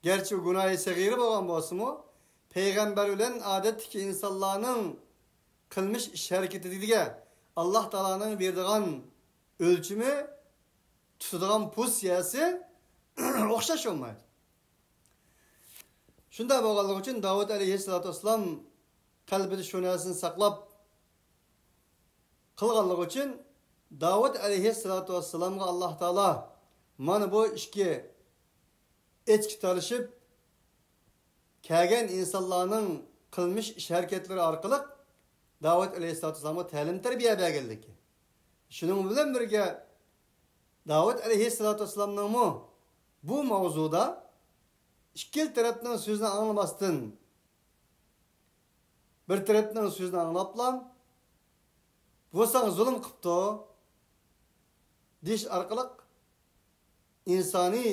گەرچە ئۇ گۇناھى سەغىرە بولغان بولسىمۇ، پەيغەمبەر بىلەن ئادەتتىكى ئىنسانلارنىڭ قىلمىش ئىش ھەرىكىتىگە ئاللاھ تائالانىڭ بېرىدىغان ئۆلچىمى، تۇتىدىغان پوزىتسىيەسى ئوخشاش بولمايدۇ. شۇنداق بولغانلىقى ئۈچۈن داۋۇت ئەلەيھىسسالاتۇ ۋەسسالام قەلبىدە شۇ نەرسىنى ساقلاپ قىلغانلىقى ئۈچۈن داۋۇت ئەلەيھىسسالاتۇ ۋەسسالامغا ئاللاھ تائالا مانا بۇ ئىككى ئېچىكى تالىشىپ كەلگەن ئىنسانلارنىڭ قىلمىش ئىش ھەرىكەتلىرى ئارقىلىق داۋۇت ئەلەيھىسسالاتۇ ۋەسسالامغا تەلىم تەربىيە بەرگەنلىكى. شۇنىڭ بىلەن بىرگە، داۋۇت ئەلەيھىسسالاتۇ ۋەسسالامنىڭمۇ بۇ ماۋزۇدا ئىككىلا تەرەپنىڭ سۆزىنى ئاڭلىماستىن، بىر تەرەپنىڭ سۆزىنى ئاڭلاپلا، بۇ ساڭا زۇلۇم قىپتۇ دېيىش ئارقىلىق ئىنسانىي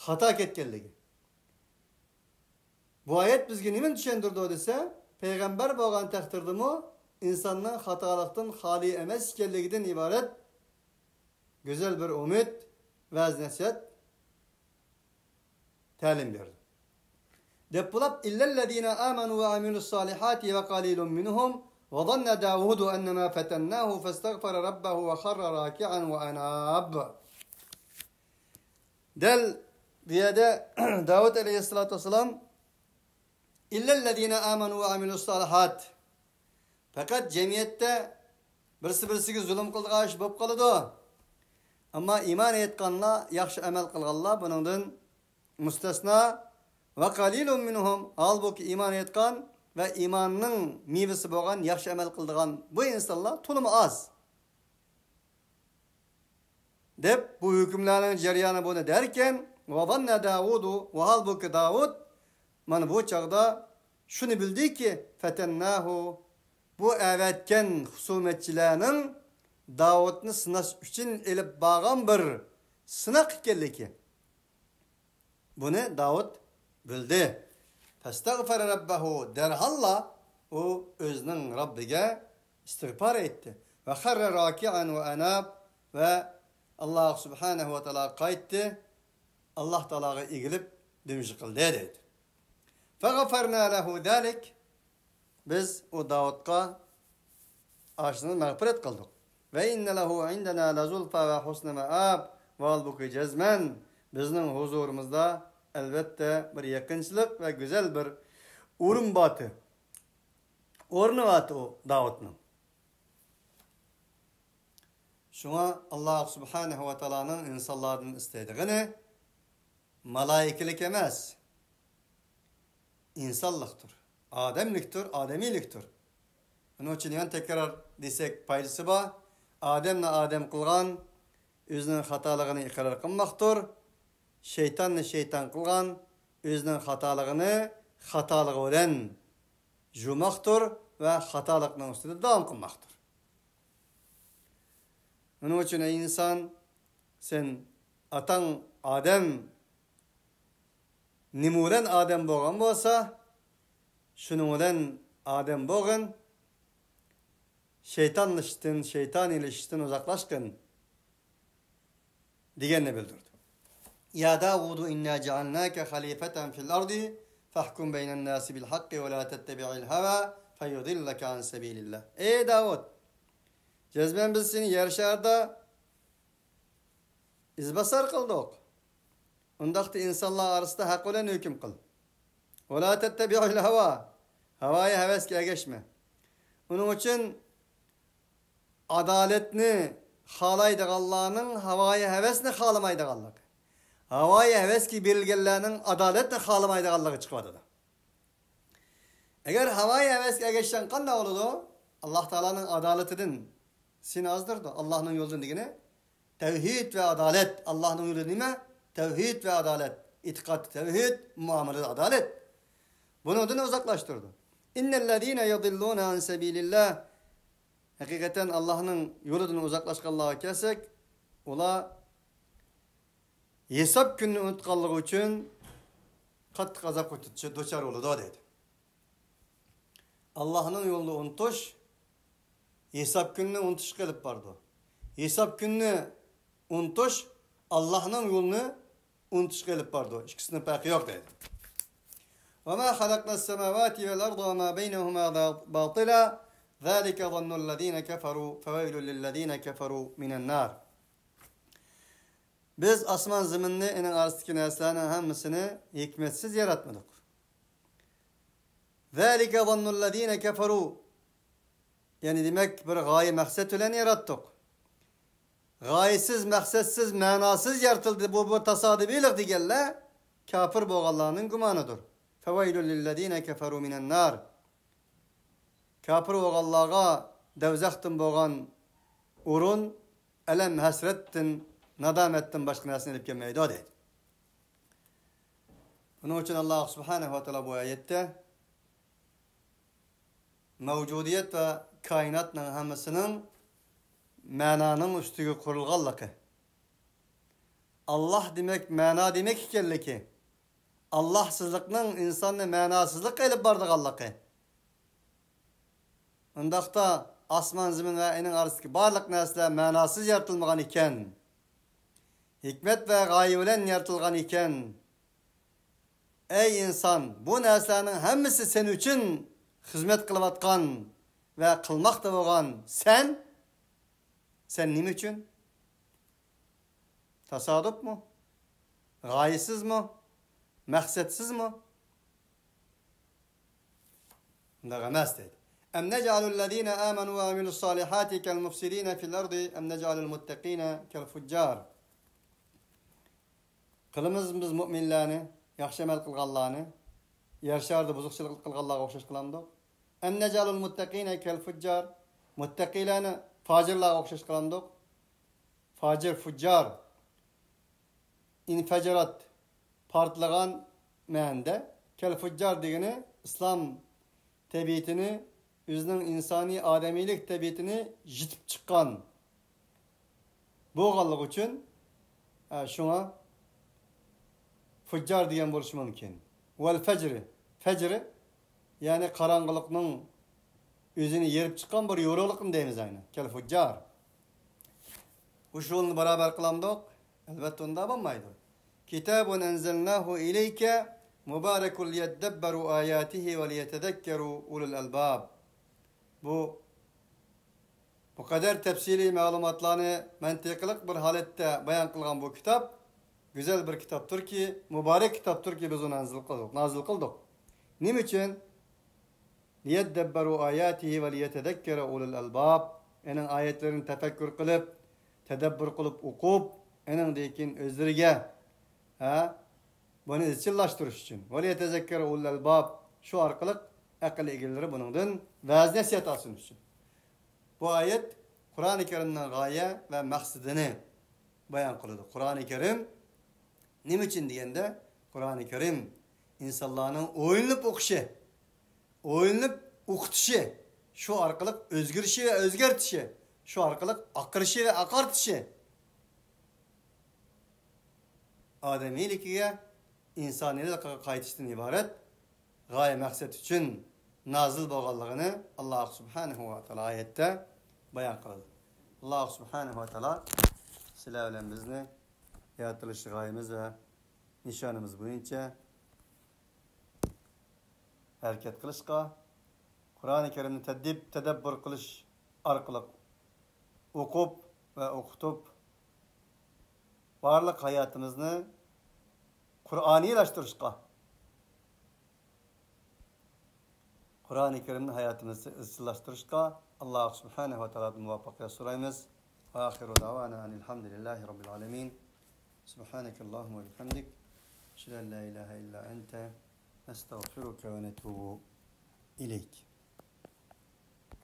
خاتا كەتكەنلىكى. بۇ ئايەت بىزگە نېمىنى چۈشەندۈرىدۇ دېسە، پەيغەمبەر بولغان تەقدىردىمۇ ئىنساننىڭ خاتالىقتىن خالىي ئەمەس ئىكەنلىكىدىن ئىبارەت گۈزەل بىر ئۈمىد، ۋەز-نەسىھەت، تەلىم بېرىدۇ. دەپ بولۇپ، «إلا الذين آمنوا وعملوا الصالحات وقليل منهم وظن داود أنما فتناه فاستغفر ربه وخر راكعا وأناب». دەل بۇ يەردە داۋۇت ئەلەيھىسسالاتۇ ۋەسسالام، «إلا الذين آمنوا وعملوا الصالحات». پەقەت جەمئىيەتتە بىرسى-بىرسىگە زۇلۇم قىلىدىغان ئىش بولۇپ قالىدۇ. ئەمما ئىمان ئېيتقانلار، ياخشى ئەمەل قىلغانلار بۇنىڭدىن مۇستەسنا. «وقليل منهم». ھالبۇكى، ئىمان ئېيتقان ۋە ئىماننىڭ مېۋىسى بولغان ياخشى ئەمەل قىلىدىغان بۇ ئىنسانلار تولىمۇ ئاز. دەپ، بۇ ھۆكۈملەرنىڭ جەريانى بۇنى دەركەن، «وظن داود»، ۋاھالبۇكى، داۋۇت مانا بۇ چاغدا شۇنى بىلدىكى، «فتناه»، بۇ ئەۋەتكەن خۇسۇمەتچىلەرنىڭ داۋۇتنى سىناش ئۈچۈن ئېلىپ بارغان بىر سىناق ئىكەنلىكى. بۇنى داۋۇت بىلدى. فاستغفر ربه، دەرھاللا ئۇ ئۆزىنىڭ رەببىگە ئىستىغپار ئېيتتى. وخر راكعا وأناب، ۋە ئاللاھ سۇبھانەھۇ ۋە تائالاغا قايتتى، ئاللاھ تائالاغا ئېگىلىپ دۈم يىقىلدى دەيدۇ. فغفرنا له ذلك، بىز ئۇ داۋۇتقا ئاشۇنى مەغپىرەت قىلدۇق. وإن له عندنا لزلفى وحسن مآب، ۋاھالبۇكى جەزمەن بىزنىڭ ھۇزۇرىمىزدا ئەلۋەتتە بىر يېقىنچىلىق ۋە گۈزەل بىر ئورۇن بارتى، ئورنى بارتى ئۇ داۋۇتنىڭ. شۇڭا ئاللاھ سۇبھانەھۇ ۋە تائالانىڭ ئىنسانلاردىن ئىستەيدىغىنى مالائىكىلىك ئەمەس، ئىنسانلىقتۇر، ئادەملىكتۇر، ئادەمىيلىكتۇر. ئۇنىڭ ئۈچۈن يەنە تەكرار دېسەك پايدىسى بار. ئادەمنى ئادەم قىلغان ئۆزىنىڭ خاتالىقىنى ئىقرار قىلماقتۇر. شەيتاننى شەيتان قىلغان ئۆزىنىڭ خاتالىقىنى خاتالىقى بىلەن يۇماقتۇر ۋە خاتالىقنىڭ ئۈستىدە داۋام قىلماقتۇر. ئۇنىڭ ئۈچۈن، ئەي ئىنسان، سەن ئاتاڭ ئادەم نېمە بىلەن ئادەم بولغان بولسا، شۇنىڭ بىلەن ئادەم بولغىن، شەيتانلىشىشتىن، شەيتانىيلىشىشتىن ئۇزاقلاشقىن، دېگەننى بىلدۈردى. يا داود إنا جعلناك خليفة في الأرض فاحكم بين الناس بالحق ولا تتبع الهوى فيضلك عن سبيل الله. ئەي داۋۇت، جەزمەن بىز سېنى يەر شارىدا ئىزباسار قىلدۇق. ئۇنداقتا ئىنسانلار ئارىسىدا ھەق بىلەن ھۆكۈم قىل. ولا تتبع الهوى، ھاۋايى ھەۋەسكە ئەگەشمە. ئۇنىڭ ئۈچۈن ئادالەتنى خالايدىغانلارنىڭ ھاۋايى ھەۋەسنى خالىمايدىغانلىقى، ھاۋايى ھەۋەسكە بېرىلگەنلەرنىڭ ئادالەتنى خالىمايدىغانلىقى چىقىۋاتىدۇ. ئەگەر ھاۋايى ھەۋەسكە ئەگەشسەڭ قانداق بولىدۇ؟ ئاللاھ تائالانىڭ ئادالىتىدىن سېنى ئازدۇرىدۇ. ئاللاھنىڭ يولىدىن دېگىنى تەۋھىد ۋە ئادالەت. ئاللاھنىڭ يولى نېمە؟ تەۋھىد ۋە ئادالەت. ئېتىقاد تەۋھىد، مۇئامىلە ئادالەت. بۇنىڭدىن ئۇزاقلاشتۇرىدۇ. إن الذين يضلون عن سبيل الله، ھەقىقەتەن ئاللاھنىڭ يولىدىن ئۇزاقلاشقانلارغا كەلسەك، ئۇلار ھېساب كۈنىنى ئۇنتقانلىقى ئۈچۈن قاتتىق ئازابقا دۇچار بولىدۇ دەيدۇ. ئاللاھنىڭ يولىنى ئۇنتۇش ھېساب كۈنىنى ئۇنتۇشقا ئېلىپ بارىدۇ. ھېساب كۈنىنى ئۇنتۇش ئاللاھنىڭ يولىنى ئۇنتۇشقا ئېلىپ بارىدۇ. ئىككىسىنىڭ پەرقى يوق دەيدۇ. وما خلقنا السماوات والأرض وما بينهما باطلا ذلك ظن الذين كفروا فويل للذين كفروا من النار. بىز ئاسمان زېمىننى، ئۇنىڭ ئارىسىدىكى نەرسىلەرنىڭ ھەممىسىنى ھېكمەتسىز ياراتمىدۇق. ذلك ظن الذين كفروا، يەنى دېمەك، بىر غايە مەقسەت بىلەن ياراتتۇق. غايىسىز، مەقسەتسىز، مەناسىز يارىتىلدى، بۇ، بۇ تاسادىپىيلىق دېگەنلەر كاپىر بولغانلارنىڭ گۇمانىدۇر. فويل للذين كفروا من النار. كاپىر بولغانلارغا دوزاختىن بولغان ئورۇن ئەلەم ھەسرەتتىن، نادامەتتىن باشقا نەرسىنى ئېلىپ كەلمەيدۇ دەيدۇ. بۇنىڭ ئۈچۈن ئاللاھ سۇبھانەھۇ ۋە تائالا بۇ ئايەتتە مەۋجۇدىيەت ۋە كائىناتنىڭ ھەممىسىنىڭ مەنانىڭ ئۈستىگە قۇرۇلغانلىقى، ئاللاھ دېمەك مەنا دېمەك ئىكەنلىكى، ئاللاھسىزلىقنىڭ ئىنساننى مەناسىزلىققا ئېلىپ بارىدىغانلىقى. ئۇنداقتا ئاسمان زېمىن ۋە ئۇنىڭ ئارىسىدىكى بارلىق نەرسىلەر مەناسىز يارىتىلمىغان ئىكەن، ھېكمەت ۋە غايە بىلەن يارىتىلغان ئىكەن. ئەي ئىنسان، بۇ نەرسىلەرنىڭ ھەممىسى سەن ئۈچۈن خىزمەت قىلىۋاتقان ۋە قىلماقتا بولغان سەن، سەن نېمە ئۈچۈن؟ تاسادۇپمۇ؟ غايىسىزمۇ؟ مەقسەتسىزمۇ؟ ئۇنداق ئەمەس دەيدۇ. أم نجعل الذين آمنوا وعملوا الصالحات كالمفسدين في الأرض أم نجعل المتقين كالفجار. قىلىمىزمۇ بىز مۇئمىنلارنى، ياخشى ئەمەل قىلغانلارنى يەر شارىدا بۇزۇقچىلىق قىلغانلارغا ئوخشاش قىلامدۇق؟ أم نجعل المتقين كالفجار، مۇتتەقىيلەرنى فاجىرلارغا ئوخشاش قىلامدۇق؟ فاجىر، فۇججار، ئىنفەجىرات، پارتلىغان مەنىدە. كەلفۇججار دېگىنى ئىسلام تەبىئىتىنى، ئۆزىنىڭ ئىنسانىي، ئادەمىيلىك تەبىئىتىنى يىتىپ چىققان بولغانلىقى ئۈچۈن، ئە، شۇڭا فۇججار دېگەن بولۇشى مۇمكىن. ۋەل فەجرى، فەجرى، يەنى قاراڭغۇلۇقنىڭ ئۆزىنى يېرىپ چىققان بىر يورۇقلۇقنى دەيمىز ئەينەن. كەل فۇججار. بۇ شۇنى بارابەر قىلامدۇق؟ ئەلۋەتتە ئۇنداق بولمايدۇ. كىتابۇن ئەنزەلناھۇ ئىلەيكە مۇبارەكۇن لىيەددەببەرۇ ئاياتىھى ۋە لىيەتەزەككەرۇ ئۇلۇل ئەلباب. بۇ بۇ قەدەر تەپسىلىي مەلۇماتلارنى مەنتىقلىق بىر ھالەتتە بايان قىلغان بۇ كىتاب گۈزەل بىر كىتابتۇركى، مۇبارەك كىتابتۇركى، بىز ئۇنى نازىل قىلدۇق، نازىل قىلدۇق. نېمە ئۈچۈن؟ لىيەددەببەرۇ ئاياتىھى ۋە لىيەتەزەككەرە ئۇلۇل ئەلباب. ئېنىڭ ئايەتلىرىنى تەپەككۇر قىلىپ، تەدەببۇر قىلىپ ئوقۇپ، ئېنىڭدىن كېيىن ئۆزلىرىگە، ھە، بۇنى ئىزچىللاشتۇرۇش ئۈچۈن. ۋە لىيەتەزەككەرە ئۇلۇل ئەلباب. شۇ ئارقىلىق ئەقىل ئىگىلىرى بۇنىڭدىن ۋەز نەسىھەت ئالسۇن ئۈچۈن. بۇ ئايەت قۇرئانى كەرىمنىڭ غايە ۋە مەقسىتىنى بايان قىلىدۇ. قۇرئانى كەرىم نېمە ئۈچۈن دېگەندە، قۇرئانى كەرىم ئىنسانلارنىڭ ئويلىنىپ ئوقۇشى، ئويلىنىپ ئوقۇتۇشى، شۇ ئارقىلىق ئۆزگىرىشى ۋە ئۆزگەرتىشى، شۇ ئارقىلىق ئاقىرىشى ۋە ئاقارتىشى، ئادەمىيلىكىگە، ئىنسانىيلىقىغا قايتىشتىن ئىبارەت غايە مەقسەت ئۈچۈن نازىل بولغانلىقىنى ئاللاھ سۇبھانەھۇ ۋە تائالا ئايەتتە بايان قىلدى. ئاللاھ سۇبھانەھۇ ۋە تائالا سىلەر بىلەن بىزنى يارىتىلىش غايىمىز ۋە نىشانىمىز بويىچە ھەرىكەت قىلىشقا، قۇرئانى كەرىمنى تەدىپ، تەدەببۇر قىلىش ئارقىلىق ئوقۇپ ۋە ئوقۇتۇپ، بارلىق ھاياتىمىزنى قۇرئانىيلاشتۇرۇشقا، قۇرئانى كەرىمنى ھاياتىمىزدا ئىزچىللاشتۇرۇشقا ئاللاھ سۇبھانەھۇ ۋە تائالادىن مۇۋەپپەقىيەت سورايمىز. ۋە ئاخىرۇ دەۋانا ئەنىل ھەمدۇلىللاھى رەببىل ئالەمىن. سۇبھانەكەللاھۇممە ۋە بىھەمدىك. ئەشھەدۇ ئەن لا ئىلاھە ئىللا ئەنتە. نەستەغفىرۇكە ۋە نەتۇبۇ ئىلەيك.